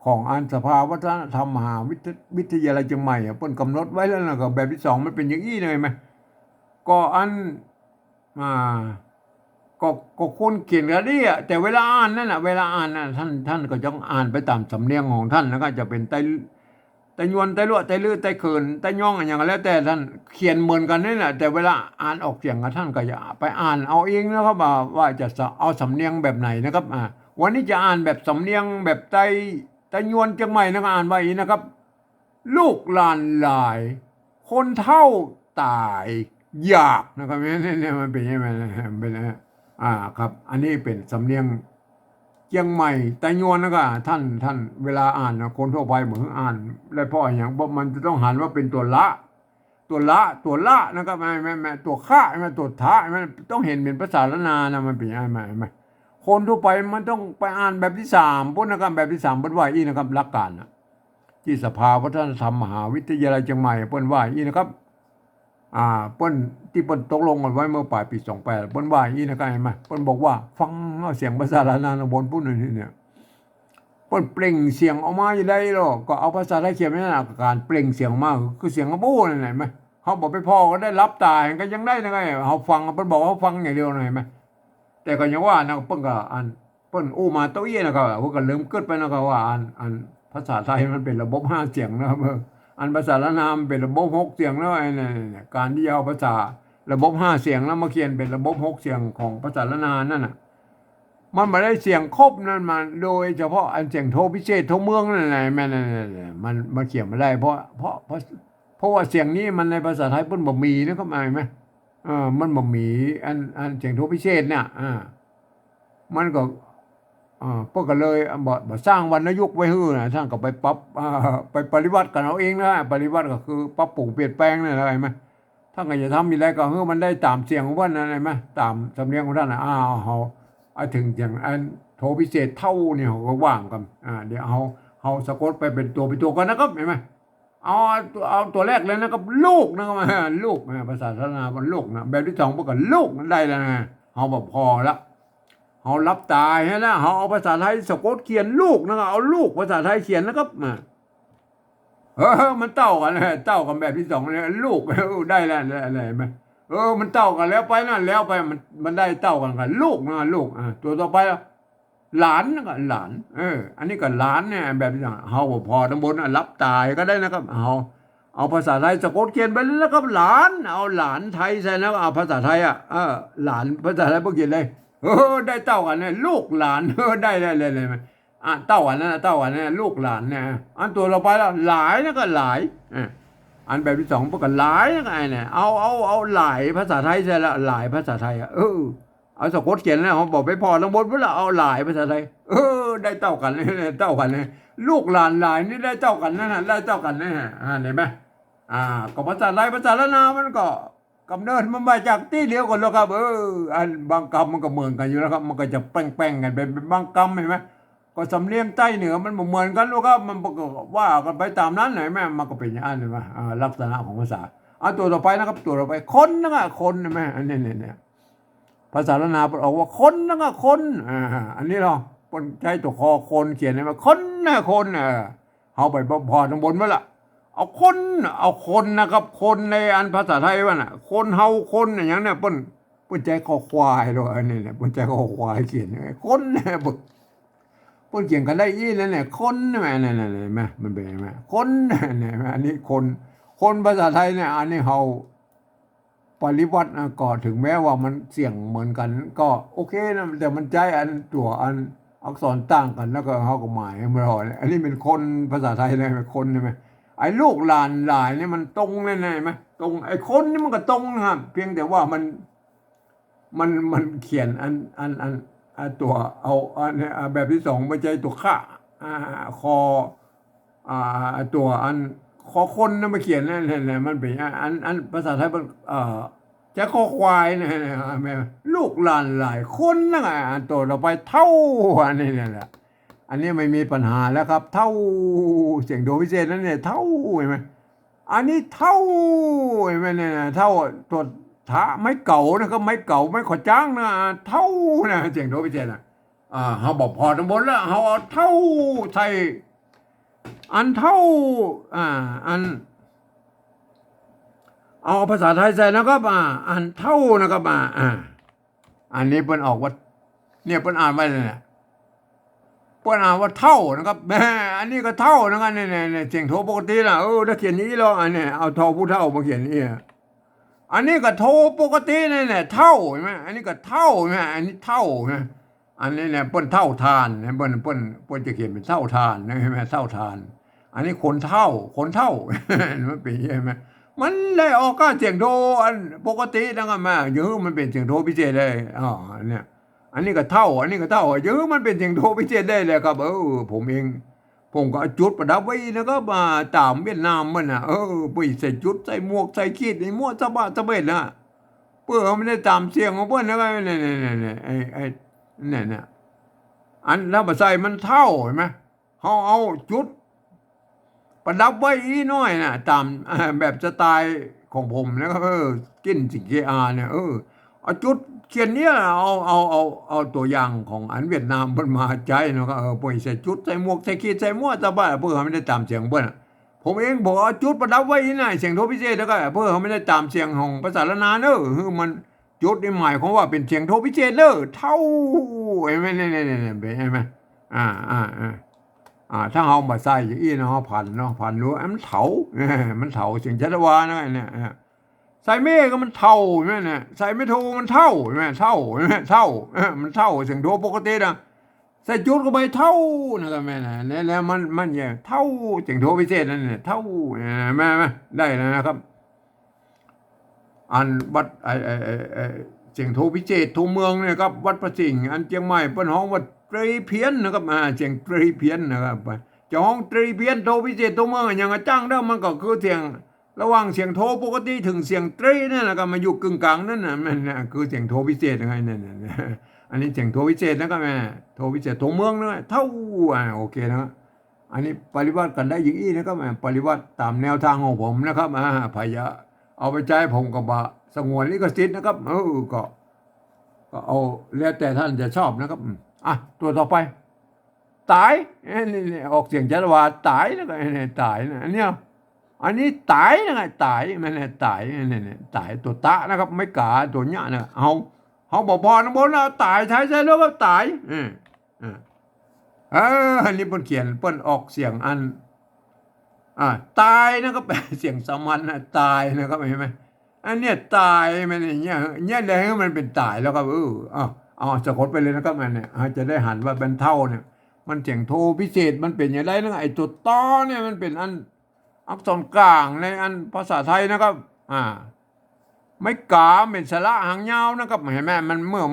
ของอันสภาวัฒนธรรมมหาวิทย- วิทยาลัยเจียงใหม่อะ เปิ้นก๋ำหนดไว้แล้วนะ ก็แบบตี้สองมันเป๋นอย่างอี้นะ หันก่อ แม่นบ่ ก็อัน อ่า ก็ ก็คนเขียนก็ดีอะ แต่เวลาอ่านนั่นน่ะ เวลาอ่านน่ะ ต้าน ต้านก็ต้องอ่านไปต๋ามสำเนียงของต้าน แล้วก็จะเป๋นไต ไตยวน ไตลัวะ ไตลื้อ ไตเคิน ไตย้อง อะหยังก็แล้วแต่ ต้านเขียนเหมือนกั๋นนี่แหละ แต่เวลาอ่านออกเสียงอะ ต้านก็จะไปอ่านเอาเองนะครับ ว่า ว่าจะสะ- เอาสำเนียงแบบไหนนะครับ อ่า วันนี้จะอ่านแบบสำเนียงแบบไต ไตยวนเจียงใหม่นะ ก็อ่านว่าอี้นะครับ ลูกหลานหลาย คนเฒ่าต๋ายอยากนะครับ เนี่ย เนี่ย มันเป๋นอย่างนี้ มันเป๋นอย่างนี้ อ่า ครับ อันนี้เป๋นสำเนียงเจียงใหม่ไตยวนนะ ก็ต้าน ต้านเวลาอ่านนะ คนทั่วไปบ่อ่านได้ เพราะอะหยัง เพราะมันจะต้องหันว่าเป๋นตั๋วละ ตั๋วละ ตั๋วละนะครับ แม่น แม่น ตั๋วคะ แม่น ตั๋วถะ แม่น ต้องหันเป๋นภาษาล้านนานะ มันเป๋นอย่างนี้ แม่น แม่น คนทั่วไปมันต้องไปอ่านแบบตี้สามปู๊นนะครับ แบบตี้สามเปิ้นว่าอี้นะครับ หลักก๋านน่ะ ตี้สภาวัฒนธรรมมหาวิทยาลัยเจียงใหม่เปิ้นว่าอี้นะครับ อ่า เปิ้น ตี้เปิ้นตกลงกั๋นไว้เมื่อป๋ายปี๋สองแปด เปิ้นว่าอี้นะครับ หันก่อ เปิ้นบอกว่าฟังเอาเสียงภาษาล้านนาบนปู๊นนี่เนี่ย เปิ้นเปล่งเสียงออกมาอยู่ได้หรอก ก็เอาภาษาไทยเขียนไว้นั่นน่ะ ก๋านเปล่งเสียงออกมาคือเสียงกระบู้นั่นแหละ หันก่อ เฮาบ่ไปผ่อก็ได้ หลับต๋าก็ยังได้นะ เฮาฟัง เปิ้นบอกว่าเฮาฟังอย่างเดียวนะ หันก่อ แต่ก็ยังว่านะ เปิ้นก็อัน เปิ้นอู้มาโต๊ะเอี้ยนะครับ เปิ้นก็ลืมกึ๊ดไปนะครับ ว่าอัน อันภาษาไทยมันเป๋นระบบห้าเสียงนะครับ เออ อันภาษาล้านนามันเป๋นระบบหกเสียงแล้ว ไอ้เนี่ย ก๋านตี้เอาภาษาระบบห้าเสียงแล้วมาเขียนเป๋นระบบหกเสียงของภาษาล้านนานั่นน่ะ มันบ่ได้เสียงครบนั่น มันโดยเฉพาะอันเสียงโทพิเศษ โทเมืองนั่นแหละ แม่น นั่นแหละ มัน มันเขียนบ่ได้ เพราะ เพราะ เพราะ เพราะว่าเสียงนี้มันในภาษาไทยเปิ้นบ่มีนะครับ หันก่อ เออ มันบ่มีอัน อันเสียงโทพิเศษน่ะ อ่า มันก็ เออ เปิ้นก็เลยบ่ บ่สร้างวรรณยุกต์ไว้หื้อนะ ต้านก็ไปปรับ อ่า ไปปริวรรตกั๋นเอาเองนะ ปริวรรตก็คือปรับปรุงเปลี่ยนแปลงนั่นแหละ หันก่อ ต้านก็จะทำอย่างใดก็หื้อมันได้ต๋ามเสียงของเปิ้นนั่น หันก่อ ต๋ามสำเนียงของต้านน่ะ อ้าว เฮา อ่า เถิงเสียงอันโทพิเศษเฒ่านี่ เฮาก็ว่ากั๋น อ่า เดี๋ยวเฮา เฮาสะกดไปเป๋นตั๋ว เป๋นตั๋วก่อนนะครับ หันก่อ เอาตั๋ว เอาตั๋วแรกเลยนะครับ ลูกนะครับ ลูกนะ ภาษาล้านนาว่าลูกนะ แบบตี้สองเปิ้นก็ลูกนั่นได้แล้วนะ เฮาบ่ผ่อละ เฮาหลับต๋าหั้นนะ เฮาเอาภาษาไทยสะกดเขียนลูกนะครับ เอาลูกภาษาไทยเขียนนะครับ อ่า เออ มันเต้ากั๋นนะ เต้ากั๋นแบบตี้สองเนี่ย ลูก ได้แล้ว ได้แล้ว หันก่อ เออ มันเต้ากั๋นแล้วไปนั่น แล้วไป มัน มันได้เต้ากั๋นกับลูกนะ ลูก อ่า ตั๋วต่อไปละ หลาน ก็หลาน เออ อันนี้ก็หลานเนี่ย แบบนี้เฮาบ่ผ่อตังบนน่ะ หลับต๋าก็ได้นะครับ เฮา เอาภาษาไทยสะกดเขียนไปเลยนะครับ หลาน เอาหลานไทยใส่นะ เอาภาษาไทยอ่ะ เออ หลาน ภาษาไทยบ่เขียนเลย เออ ได้เต้ากั๋นเนี่ย ลูกหลาน เออ ได้ ได้ ได้ ได้ อ่ะ เต้ากั๋นนะ เต้ากั๋นนะ ลูกหลานเนี่ย อันตั๋วต่อไปละ หลายนะ ก็หลาย อ่ะ อันแบบตี้สอง เปิ้นก็หลายนะ ก็ไอ้เนี่ย เอา เอา เอาหลายภาษาไทยใส่ละ หลายภาษาไทยอ่ะ เออ เอาสะกดเขียนนะ เฮาบ่ไปผ่อตังบนพุ้นละ เอาหลายภาษาไทย เออ ได้เต้ากั๋นเลย เต้ากั๋นเลย ลูกหลานหลายนี่ได้เต้ากั๋นนั่นน่ะ ได้เต้ากั๋นนั่นน่ะ อ่า หันก่อ อ่า ก็ภาษาไทย ภาษาล้านนามันก็ก๋ำเนิดมันมาจากตี้เดียวกั๋นแล้วครับ เออ อันบางกำมันก็เหมือนกั๋นอยู่แล้วครับ มันก็จะแป้งๆ กั๋นไปเป็นบางกำ หันก่อ ก็สำเนียงใต้เหนือมันบ่เหมือนกั๋นลูกครับ มันก็ว่ากั๋นไปต๋ามนั้น หันก่อ มันก็เป๋นอย่างนั้น หันก่อ อ่า ลักษณะของภาษา อ่ะ ตั๋วต่อไปนะครับ ตั๋วต่อไป คนนะ ก็คน หันก่อ อันนี้เนี่ย เนี่ย ภาษาล้านนาเปิ้นออกว่าคนนะ ก็คน อ่า อันนี้เฮา เปิ้นใจ๊ตั๋วคอคนเขียน หันก่อ คนนะ คน เออ เฮาไปผ่อตังบนพุ้นละ เอาคน เอาคนนะครับ คนในอันภาษาไทยว่าน่ะ คนเฮาคนอะหยังเนี่ย เปิ้น เปิ้นใจ๊คอควายด้วย อันนี้เนี่ย เปิ้นใจ๊คอควายเขียน คนเนี่ย เปิ้น เปิ้นเขียนกั๋นได้อี้นั่นแหละ คนนี่แหม นั่นๆๆ หันก่อ มันเป๋นหันก่อ คนเนี่ย อันนี้คน คนภาษาไทยเนี่ย อันนี้เฮาปริวรรตนะ ก็เถิงแม้ว่ามันเสียงเหมือนกั๋น ก็โอเคนะ แต่มันใจ๊อันตั๋วอันอักษรต่างกั๋น แล้วก็เฮาก็หมายมันบ่ อันนี้เป๋นคน ภาษาไทยเนี่ย เป๋นคนใช่ไหม ไอ้ลูกหลานหลายนี่มันตรงแน่ๆ หันก่อ ตรง ไอ้คนนี่มันก็ตรงนะครับ เพียงแต่ว่ามัน มัน มันเขียนอัน อัน อัน อ่า ตั๋ว เอา อันนี้ อ่า แบบตี้สอง บ่ใจ้ตั๋วคะ อ่า คอ อ่า ตั๋วอัน คอคนนะมาเขียนนะ เนี่ย เนี่ย มันเป๋นอัน อัน อันภาษาไทยมัน เอ่อ ใจ้คอควายนะ เนี่ย แม่น ลูกหลานหลายคนนะ อันตั๋วต่อไป เฒ่า อันนี้เนี่ยแหละ อันนี้ไม่มีปัญหาแล้วครับ เฒ่า เสียงโทพิเศษนั่นเนี่ย เฒ่า หันก่อ อันนี้เฒ่า หันก่อ เนี่ยนะ เฒ่า ตั๋วถะ ไม้เก๋านะครับ ไม้เก๋า ไม้ขอจ๊างนะ เฒ่านะ เสียงโทพิเศษนะ อ่า เฮาบ่ผ่อตังบนละ เฮาเอาเฒ่าใส่ อันเฒ่า อ่า อัน เอาภาษาไทยใส่นะครับ อ่า อันเฒ่านะครับ อ่า อ่า อันนี้เปิ้นออกว่า เนี่ย เปิ้นอ่านไว้เนี่ย เปิ้นอ่านว่าเฒ่านะครับ แหม อันนี้ก็เฒ่านะครับ เนี่ย เนี่ย เนี่ย เสียงโทปกตินะ เออ ถ้าเขียนอย่างอี้แล้ว อันนี้ เอาทอผู้เฒ่ามาเขียนอย่างอี้ อันนี้ก็โทปกตินี่แหละ เฒ่า หันก่อ อันนี้ก็เฒ่า หันก่อ อันนี้เฒ่า หันก่อ อันนี้เนี่ย เปิ้นเฒ่าถ่านเนี่ย เปิ้น เปิ้น เปิ้นจะเขียนเป๋นเฒ่าถ่านนะ หันก่อ เฒ่าถ่าน อันนี้คนเฒ่า คนเฒ่า มันเป๋นหันก่อ มันเลยออกก้าเสียงโทอันปกตินะ ก็มา อย่างหื้อมันเป๋นเสียงโทพิเศษเลย อ๋อ เนี่ย อันนี้ก็เฒ่า อันนี้ก็เฒ่า อย่างหื้อมันเป๋นเสียงโทพิเศษได้เลยครับ เออ ผมเอง ผมก็เอาจุดประดับไว้นะ ก็มาต๋ามเวียดนามมันน่ะ เออ เปิ้นใส่จุด ใส่หมวก ใส่ขีด นี่มั่วสะบะสะเบ็ดนะ เปิ้นเอาไม่ได้ต๋ามเสียงของเปิ้นนะ ก็เนี่ย เนี่ย เนี่ย เนี่ย ไอ้ ไอ้ เนี่ย เนี่ย อันถ้าบ่ใส่มันเฒ่า หันก่อ เฮาเอาจุดประดับไว้อี้หน้อยน่ะ ต๋าม แบบสไตล์ของผมนะครับ เออ กลิ่นสิงเคอาเนี่ย เออ เอาจุดเขียนเนี่ย เอา เอา เอา เอาตั๋วอย่างของอันเวียดนามเปิ้นมาใจ๊เนาะ ก็ เออ เปิ้นใส่จุด ใส่หมวก ใส่ขีด ใส่มั่วสะบะ เปิ้นเอาไม่ได้ต๋ามเสียงเปิ้นน่ะ ผมเองผมเอาจุดประดับไว้อี้หน้อย เสียงโทพิเศษแล้วก็ เปิ้นเอาไม่ได้ต๋ามเสียงของภาษาล้านนาเนาะ หื้อมัน จุดนี่หมายความว่าเป๋นเสียงโทพิเศษเนาะ เฒ่า หันก่อ เนี่ย เนี่ย เนี่ย เนี่ย หันก่อ อ่า อ่า อ่า อ่า ถ้าเฮาบ่ใส่อย่างอี้เนาะ ผันเนาะ ผันรู้ เอ้ย มันเฒ่า เอ้ย มันเฒ่า เสียงชัชวาลนะเนี่ย เอ้ย ใส่เมก็มันเฒ่า หันก่อ เนี่ย ใส่เมโทมันเฒ่า หันก่อ เฒ่า หันก่อ เฒ่า เอ้ย มันเฒ่า เสียงโทปกตินะ ใส่จุดเข้าไป เฒ่า นะครับ แม่นนะ แล้ว แล้วมัน มันเนี่ย เฒ่า เสียงโทพิเศษนั่นเนี่ย เฒ่า เอ้ย แม่น แม่น ได้แล้วนะครับ อันวัด ไอ้ ไอ้ ไอ้ ไอ้ เสียงโทพิเศษโทเมืองเนี่ยครับ วัดพระสิงห์ อันเจียงใหม่ เปิ้นฮ้องว่าตรีเพี้ยนนะครับ อ่า เสียงตรีเพี้ยนนะครับ จะฮ้องตรีเพี้ยน โทพิเศษโทเมือง อะหยังอะจ้างเด้อ มันก็คือเสียงระหว่างเสียงโทปกติเถิงเสียงตรีนั่นแหละครับ มาอยู่กึ่งกลางนั่นน่ะ มันน่ะคือเสียงโทพิเศษนะ ไอ้นั่นน่ะ อันนี้เสียงโทพิเศษนะครับ แม่ โทพิเศษโทเมืองนะ เฒ่า อ่า โอเคนะ อันนี้ปริวรรตกั๋นได้อย่างอี้นะครับ อ่า ปริวรรตต๋ามแนวทางของผมนะครับ อ่า ใผจะเอาไปใจ๊ผมก็บ่สงวนลิขสิทธิ์นะครับ เออ ก็ ก็เอาแล้วแต่ท่านจะชอบนะครับ อืม อ่ะ ตั๋วต่อไป ต๋าย เอ้ย นี่ นี่ ออกเสียงชัชวาล ต๋าย แล้วก็ เอ้ย นี่ ต๋ายนะ อันเนี้ย อันนี้ต๋ายนะ ต๋าย แม่นนะ ต๋าย นี่ นี่ ต๋าย ตั๋วตะนะครับ ไม้ก๋า ตั๋วเนี้ยนะ เฮา เฮาบ่ผ่อตังบนนะ ต๋าย ไทยใส่แล้วก็ต๋าย เออ อ่า เออ อันนี้เปิ้นเขียน เปิ้นออกเสียงอัน อ่า ตายนะครับ เสียงสามัญนะ ตายนะครับ หันก่อ อันเนี้ยตายมันเนี่ย เนี่ยแหละมันเป๋นต๋ายแล้วครับ เออ เอา เอาสะกดไปเลยนะครับ อันเนี้ย อาจจะได้หันว่าบรรเทาเนี่ย มันเสียงโทพิเศษ มันเป๋นอย่างไรนะ ไอ้ตั๋วตอเนี่ยมันเป๋นอัน อักษรกลางในอันภาษาไทยนะครับ อ่า ไม้ก๋าเป๋นสระหางยาวนะครับ หันก่อ มันเมื่อ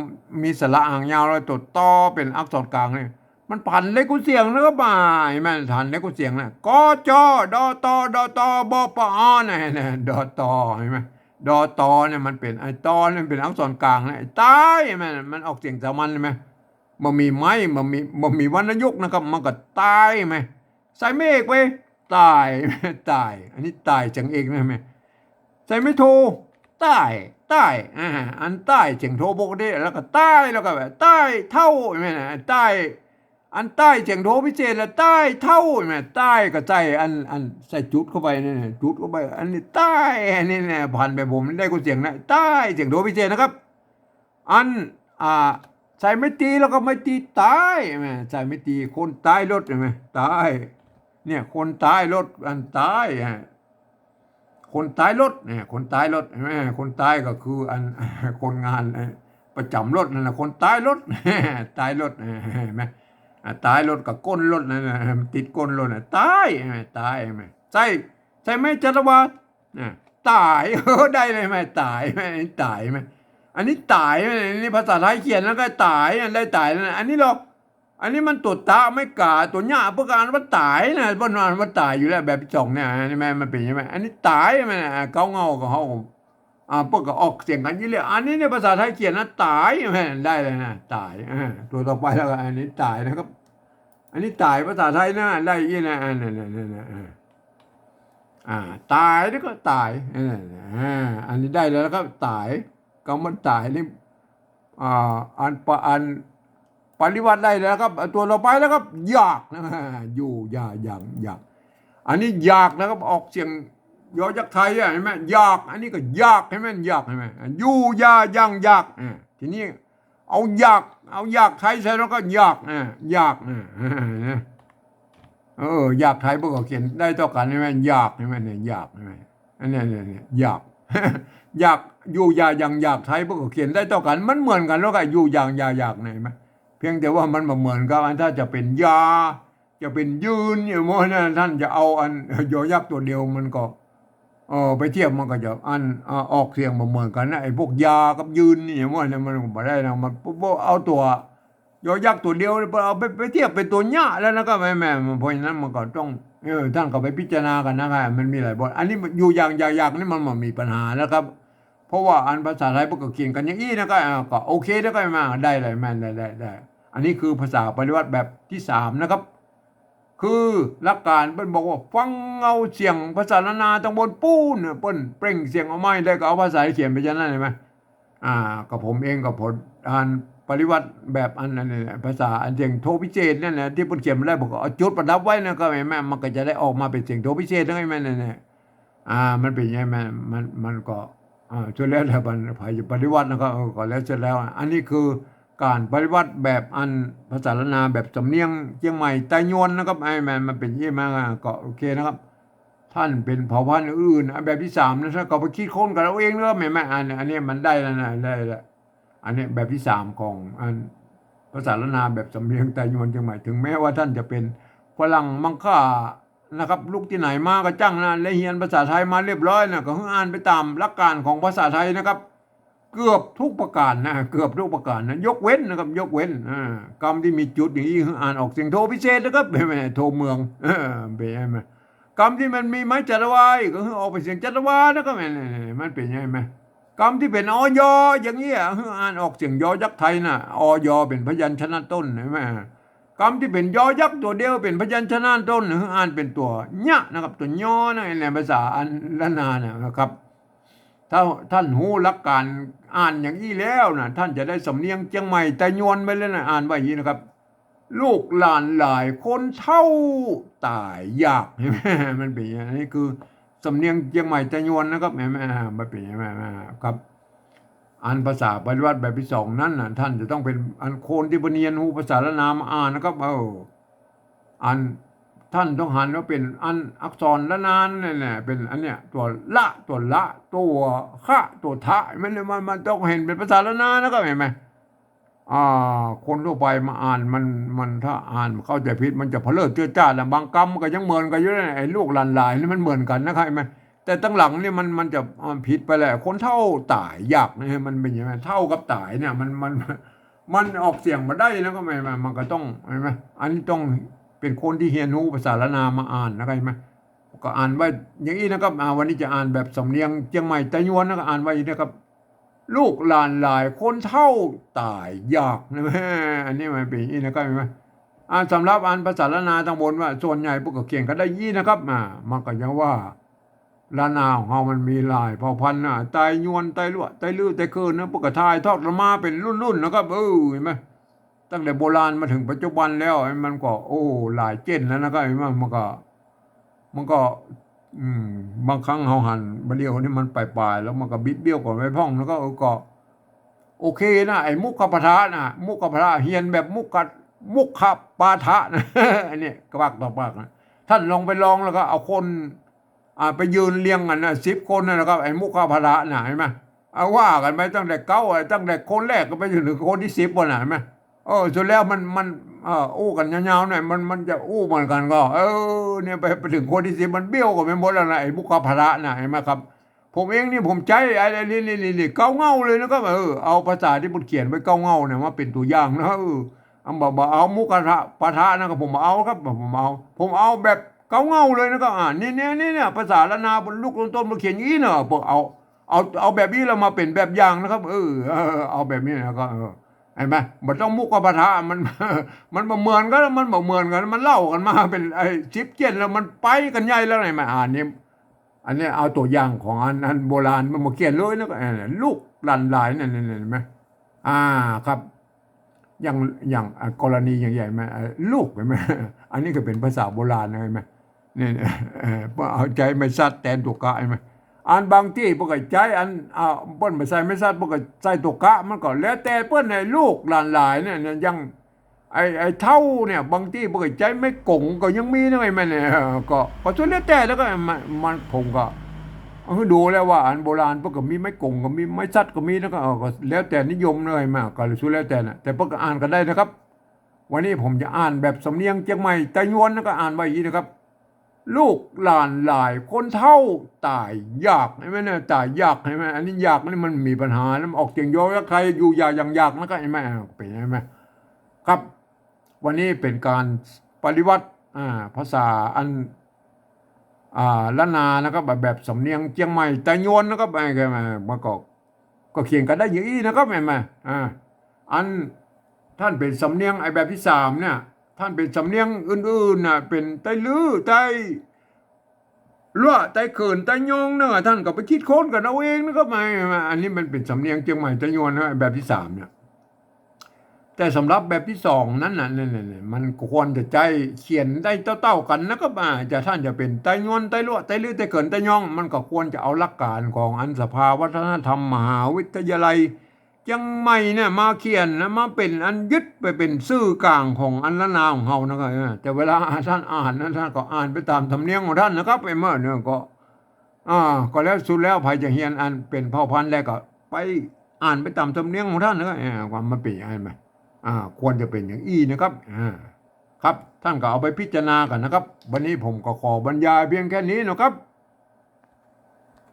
มีสระหางยาวแล้วตั๋วตอเป๋นอักษรกลางเนี่ย มันผันเล็กกว่าเสียงนะครับ อ่า หันก่อ ผันเล็กกว่าเสียงนะ ก จ ด ต ด ต บ ป อ นะ นะ ด ต หันก่อ ด ต เนี่ยมันเป๋น ไอ้ตอเนี่ยมันเป๋นอักษรกลางนะ ไอ้ต๋าย หันก่อ มันออกเสียงสามัญ หันก่อ บ่มีไม้ บ่มี บ่มีวรรณยุกต์นะครับ มันก็ต๋าย หันก่อ ใส่ไม้เอกไป ต๋าย ต๋าย อันนี้ต๋ายเสียงเอกนะ หันก่อ ใส่ไม้โท ต๋าย ต๋าย อ่า อันต๋ายเสียงโทปกติ แล้วก็ต๋าย แล้วก็แบบต๋ายเฒ่า หันก่อ ต๋าย อันต๋ายเสียงโทพิเศษแล้ว ต๋ายเฒ่า หันก่อ ต๋ายก็ใส่อัน อันใส่จุดเข้าไปนี่นะ จุดเข้าไป อันนี้ต๋าย อันนี้เนี่ย ผันไปผมได้กว่าเสียงนะ ต๋ายเสียงโทพิเศษนะครับ อัน อ่า ใส่ไม้ตีแล้วก็ไม้ตีต๋าย หันก่อ ใส่ไม้ตีคนต๋ายรถ หันก่อ ต๋าย เนี่ย คนต๋ายรถ อันต๋าย อ่ะ คนต๋ายรถเนี่ย คนต๋ายรถ หันก่อ คนต๋ายก็คืออัน คนงาน เอ่อ ประจ๋ำรถนั่นแหละ คนต๋ายรถ ต๋ายรถ หันก่อ อ่ะ ต๋ายรถก็ก้นรถนั่นน่ะ ติดก้นรถน่ะ ต๋าย หันก่อ ต๋าย หันก่อ ใส่ ใส่ไม้จัตวา อ่ะ ต๋าย เออ ได้เลย หันก่อ ต๋าย หันก่อ อันนี้ต๋าย หันก่อ อันนี้ต๋าย หันก่อ อันนี้ภาษาไทยเขียนแล้วก็ต๋าย ได้ต๋ายแล้วนะ อันนี้หรอก อันนี้มันตั๋วตะไม้ก๋า ตั๋วเยียะเปิ้นก็อ่านว่าต๋ายนะ เปิ้นอ่านว่าต๋ายอยู่แล้ว แบบที่สองเนี่ย อันนี้มัน มันเป๋นใช่ไหม อันนี้ต๋าย หันก่อ อ่า เก๊าเงาก็เฮา อ่า เปิ้นก็ออกเสียงกั๋นอย่างนี้เลย อันนี้เนี่ยภาษาไทยเขียนนะ ต๋าย หันก่อ ได้เลยนะ ต๋าย อ่า ตั๋วต่อไปแล้วก็อันนี้ต๋ายนะครับ อันนี้ต๋ายภาษาไทยนะ ได้อย่างนี้นะ อ่า เนี่ย เนี่ย เนี่ย เนี่ย อ่า อ่า ต๋ายแล้วก็ต๋าย อ่า อ่า อันนี้ได้แล้วนะครับ ต๋าย กำว่าต๋ายนี่ อ่า อันปะ อันปริวรรตได้แล้วครับ ตั๋วต่อไปแล้วครับ อยากนะ อยู่ อย่า ยัง อยาก อันนี้อยากนะครับ ออกเสียงยอยักษ์ไทยอะ หันก่อ อยาก อันนี้ก็อยาก หันก่อ อยาก หันก่อ อยู่ อย่า ยัง อยาก อ่า ทีนี้เอาอยาก เอาอยากไทยใส่แล้วก็อยาก อ่า อยาก อ่า เออ อยากไทยเปิ้นก็เขียนได้เต้ากั๋น หันก่อ อยาก หันก่อ เนี่ย อยาก หันก่อ อันเนี้ย เนี่ย เนี่ย อยาก อยาก อยู่ อย่า ยัง อยาก ไทยเปิ้นก็เขียนได้เต้ากั๋น มันเหมือนกั๋นแล้วก็ อยู่ อย่าง อย่า อยาก เนี่ย หันก่อ เพียงแต่ว่ามันบ่เหมือนกับอันถ้าจะเป๋นยา จะเป๋นยืนอย่างหมู่นั้น ต้านจะเอาอัน ยอยักษ์ตั๋วเดียวมันก็ เออ ไปเทียบมันก็จะอัน อ่า ออกเสียงบ่เหมือนกั๋นนะ ไอ้พวกยากับยืนนี่อย่างหมู่นั้นมันก็บ่ได้นะ มัน บ่ บ่เอาตั๋ว ยอยักษ์ตั๋วเดียว เอาไป ไปเทียบเป๋นตั๋วเยียะแล้วนะครับ แหม แหม เพราะฉะนั้นมันก็ต้อง เออ ต้านก็ไปพิจารณากั๋นนะครับ มันมีหลายบท อันนี้อยู่อย่าง อย่า อยาก นี่มันบ่มีปัญหาแล้วครับ เพราะว่าอันภาษาไทยเปิ้นก็เขียนกั๋นอย่างอี้นะครับ อ่า ก็โอเคนะครับ มา ได้เลย แม่น ได้ ได้ ได้ อันนี้คือภาษาปริวรรตแบบที่สามนะครับ คือหลักก๋านเปิ้นบอกว่าฟังเอาเสียงภาษาล้านนาตังบนปู๊นเนี่ย เปิ้นเปล่งเสียงออกมาได้ ก็เอาภาษาไทยเขียนไปจะนั้น หันก่อ อ่า ก็ผมเองก็ผมอ่านปริวรรตแบบอัน อันนี้แหละ ภาษาอันเสียงโทพิเศษนั่นแหละ ตี้เปิ้นเขียนบ่ได้ ผมก็เอาจุดประดับไว้นะ ก็หันก่อ มันก็จะได้ออกมาเป๋นเสียงโทพิเศษนะ หันก่อ นั่นแหละ อ่า มันเป๋นไง มัน มัน มันก็ อ่า สุดแล้วแต่มัน ใผจะปริวรรตนะครับ เออ ก็แล้วเสร็จแล้ว อันนี้คือก๋านปริวรรตแบบอันภาษาล้านนาแบบสำเนียงเจียงใหม่ไตยวนนะครับ ไอ้มัน มันเป๋นอี้มา ก็โอเคนะครับ ต้านเป๋นเผ่าพันธุ์อื่น อันแบบที่สามนะ ต้านก็ไปคิดค้นกั๋นเอาเองนะครับ หันก่อ อัน อันนี้มันได้แล้วนะ ได้แล้ว อันนี้แบบที่สามของอันภาษาล้านนาแบบสำเนียงไตยวนเจียงใหม่ ถึงแม้ว่าต้านจะเป๋นฝรั่งมังค่านะครับ ลุกตี้ไหนมาก็จ้างนะ และเฮียนภาษาไทยมาเรียบร้อยนะ ก็หื้ออ่านไปต๋ามหลักก๋านของภาษาไทยนะครับ เกือบทุกประก๋านนะ เกือบทุกประก๋านนะ ยกเว้นนะครับ ยกเว้น อ่า กำตี้มีจุดอย่างอี้ หื้ออ่านออกเสียงโทพิเศษนะครับ หันก่อ โทเมือง เออ หันก่อ กำตี้มันมีไม้จัตวา ก็หื้อออกเป๋นเสียงจัตวานะครับ แหม มันเป๋นไง หันก่อ กำตี้เป๋น อ ย อย่างอี้อะ หื้ออ่านออกเสียงยอยักษ์ไทยน่ะ อ ย เป๋นพยัญชนะต้น หันก่อ กำตี้เป๋นยอยักษ์ตั๋วเดียวเป๋นพยัญชนะต้น หื้ออ่านเป๋นตั๋วเยียะนะครับ ตั๋วยอนะ ในภาษาอันล้านนานะครับ ถ้าต้านฮู้หลักก๋านอ่านอย่างอี้แล้วนะ ต้านจะได้สำเนียงเจียงใหม่ไตยวนไปเลยนะ อ่านว่าอย่างอี้นะครับ ลูกหลานหลายคนเฒ่าต๋ายอยาก มันเป๋นอย่างนี้ คือสำเนียงเจียงใหม่ไตยวนนะครับ แหม มันเป๋นอย่างนี้ครับ อันภาษาปริวรรตแบบตี้สองนั้นน่ะ ท่านจะต้องเป๋นอันคนตี้บ่เฮียนฮู้ภาษาล้านนามาอ่านนะครับ เออ อันท่านต้องหันว่าเป๋นอันอักษรล้านนานั่นแหละ เป๋นอันเนี้ย ตั๋วละ ตั๋วละ ตั๋วคะ ตั๋วทะ มัน มัน มันต้องหันเป๋นภาษาล้านนานะครับ หันก่อ อ่า คนทั่วไปมาอ่านมัน มันถ้าอ่านเข้าใจ๋ผิด มันจะเผลอเจื้อจ้าดนะ บางกำมันก็ยังเหมือนกั๋นอยู่นะ ไอ้ลูกหลานหลายนี่มันเหมือนกั๋นนะครับ หันก่อ แต่ตังหลังนี่มัน มันจะ มันผิดไปแล้ว คนเฒ่าต๋ายยากนะ มันเป๋นยังไง เฒ่ากับต๋ายเนี่ย มัน มัน มันออกเสียงบ่ได้นะ ก็หันก่อ มันก็ต้อง หันก่อ อันนี้ต้องเป๋นคนตี้เฮียนฮู้ภาษาล้านนามาอ่านนะครับ หันก่อ ก็อ่านไว้อย่างอี้นะครับ อ่า วันนี้จะอ่านแบบสำเนียงเจียงใหม่ไตยวนนะ ก็อ่านไว้อย่างนี้นะครับ ลูกหลานหลายคนเฒ่าต๋ายยากนะ อันนี้มันเป๋นอย่างอี้นะครับ หันก่อ อ่า สำหรับอันภาษาล้านนาตังบนว่า ส่วนใหญ่เปิ้นก็เขียนกั๋นได้อย่างอี้นะครับ อ่า มันก็ยังว่า ล้านนาของเฮามันมีหลายเผ่าพันธุ์นะ ไตยวน ไตลัว ไตลื้อ ไตเคินนะ เปิ้นก็ถ่ายทอดกั๋นมาเป๋นรุ่นๆ นะครับ เออ หันก่อ ตั้งแต่โบราณมาเถิงปัจจุบันแล้ว มันก็ โอ้ หลายเจนแล้วนะครับ หันก่อ มันก็ มันก็ อืม บางครั้งเฮาหันบ่าเดี่ยวนี้มันป๋ายๆ แล้วมันก็บิดเบี้ยวกั๋นไปพ่อง แล้วก็ เออ ก็ โอเคนะ ไอ้มุขปาฐะนะ มุขปาฐะ เฮียนแบบมุขะ มุขปาฐะนะ อันนี้ก็ปากต่อปากนะ ท่านลองไปลองแล้วก็เอาคน อ่า ไปยืนเรียงกั๋นนะ สิบคนนะ แล้วก็ไอ้มุขปาฐะนะ หันก่อ เอาว่ากั๋นไปตั้งแต่เก๊า ตั้งแต่คนแรกก็ไปจนเถิงคนตี้สิบวันนะ หันก่อ เออ สุดแล้วมัน มัน เออ อู้กั๋นยาวๆ หน่อย มัน มันจะอู้เหมือนกั๋นก็ เออ เนี่ย ไป ไปเถิงคนตี้สิบมันเบี้ยวกั๋นไปหมดแล้วนะ ไอ้มุขปาฐะนะ หันก่อครับ ผมเองนี่ผมใจ๊ไอ้ ไอ้นี่ นี่ นี่ นี่ เก๊าเหง้าเลยนะครับ เออ เอาภาษาตี้เปิ้นเขียนไว้เก๊าเหง้าเนี่ยมาเป๋นตั๋วอย่างนะ เออ เอา บ่ บ่เอามุขะปาฐะนะ ก็ผมบ่เอาครับ ผมบ่เอา ผมเอาแบบเก๊าเหง้าเลยนะครับ อ่า นี่ นี่ นี่ เนี่ย ภาษาล้านนาบนลูกต้นๆ มาเขียนอย่างอี้เนาะ ผมเอา เอา เอาแบบอี้แล้วมาเป๋นแบบอย่างนะครับ เออ เออ เอาแบบนี้นะครับ เออ หันก่อ บ่ต้องมุขปาฐะ มัน มันบ่เหมือนกั๋น มันบ่เหมือนกั๋น มันเล่ากั๋นมาเป๋นไอ้สิบเจนแล้ว มันไปกั๋นใหญ่แล้ว หันก่อ อ่า นี่ อันนี้เอาตั๋วอย่างของอัน อันโบราณมันมาเขียนเลยนะ ก็ เออ ลูกหลานหลายนั่น นั่น นั่น หันก่อ อ่า ครับ อย่าง อย่าง อ่า กรณีอย่างใหญ่ไหม เอ่อ ลูก หันก่อ อันนี้ก็เป๋นภาษาโบราณนะ หันก่อ นี่ เอ่อ เปิ้นเอาใจ๊ไม้สัตว์แตนตั๋วกะ หันก่อ อันบางตี้เปิ้นก็ใจ๊อัน อ่า เปิ้นบ่ใส่ไม้สัตว์ เปิ้นก็ใส่ตั๋วกะ มันก็แล้วแต่เปิ้น ไอ้ลูกหลานหลายเนี่ย เนี่ย อย่าง ไอ้ ไอ้เฒ่าเนี่ย บางตี้เปิ้นก็ใจ๊ไม้ก๋งก็ยังมีนะ หันก่อ เนี่ย เออ ก็ ก็สุดแล้วแต่ แล้วก็มัน มัน ผมก็ เออ ดูแล้วว่าอันโบราณเปิ้นก็มีไม้ก๋งก็มี ไม้สัตว์ก็มี แล้วก็ เออ ก็แล้วแต่นิยมนะ หันก่อ ก็สุดแล้วแต่นะ แต่เปิ้นก็อ่านกั๋นได้นะครับ วันนี้ผมจะอ่านแบบสำเนียงเจียงใหม่ไตยวน แล้วก็อ่านไว้อย่างนี้นะครับ ลูกหลานหลายคนเฒ่าต๋ายยาก หันก่อ เนี่ย ต๋ายยาก หันก่อ อันนี้ยากนี่มันมีปัญหานะ มันออกเสียงยอยักษ์ไทย อยู่ยาอย่างยากนะครับ หันก่อ เป๋น หันก่อ ครับ วันนี้เป๋นก๋านปริวรรต อ่า ภาษาอัน อ่า ล้านนานะครับ แบบสำเนียงเจียงใหม่ไตยวนนะครับ ไอ้ มันก็ ก็เขียนกั๋นได้อย่างอี้นะครับ หันก่อ อ่า อันท่านเป๋นสำเนียงไอ้แบบตี้สามเนี่ย ท่านเป๋นสำเนียงอื่นๆ น่ะ เป๋นไตลื้อ ไตลัว ไตเคิน ไตยองนะ ท่านก็ไปคิดค้นกั๋นเอาเองนะครับ ไอ้ อันนี้มันเป๋นสำเนียงเจียงใหม่ไตยวนนะ แบบตี้สามเนี่ย แต่สำหรับแบบตี้สองนั้นน่ะ เนี่ย เนี่ย เนี่ย มันควรจะใจ๊เขียนได้เต้าๆ กั๋นนะครับ อ่า จะท่านจะเป๋นไตยวน ไตลัว ไตลื้อ ไตเคิน ไตยอง มันก็ควรจะเอาหลักก๋านของอันสภาวัฒนธรรมมหาวิทยาลัยเจียงใหม่เนี่ยมาเขียนนะ มาเป๋นอันยึดไปเป๋นสื่อกลางของอันล้านนาของเฮานะครับ เออ แต่เวลาท่านอ่านนะ ท่านก็อ่านไปต๋ามสำเนียงของท่านนะครับ ไอ้เมื่อเนี่ยก็ อ่า ก็แล้วสุดแล้ว ใผจะเฮียนอันเป๋นเผ่าพันธุ์แลก็ไปอ่านไปต๋ามสำเนียงของท่านนะครับ เออ ว่ามันเป๋นอย่างไรไหม อ่า ควรจะเป๋นอย่างอี้นะครับ อ่า ครับ ท่านก็เอาไปพิจารณากั๋นนะครับ วันนี้ผมก็ขอบรรยายเพียงแค่นี้นะครับ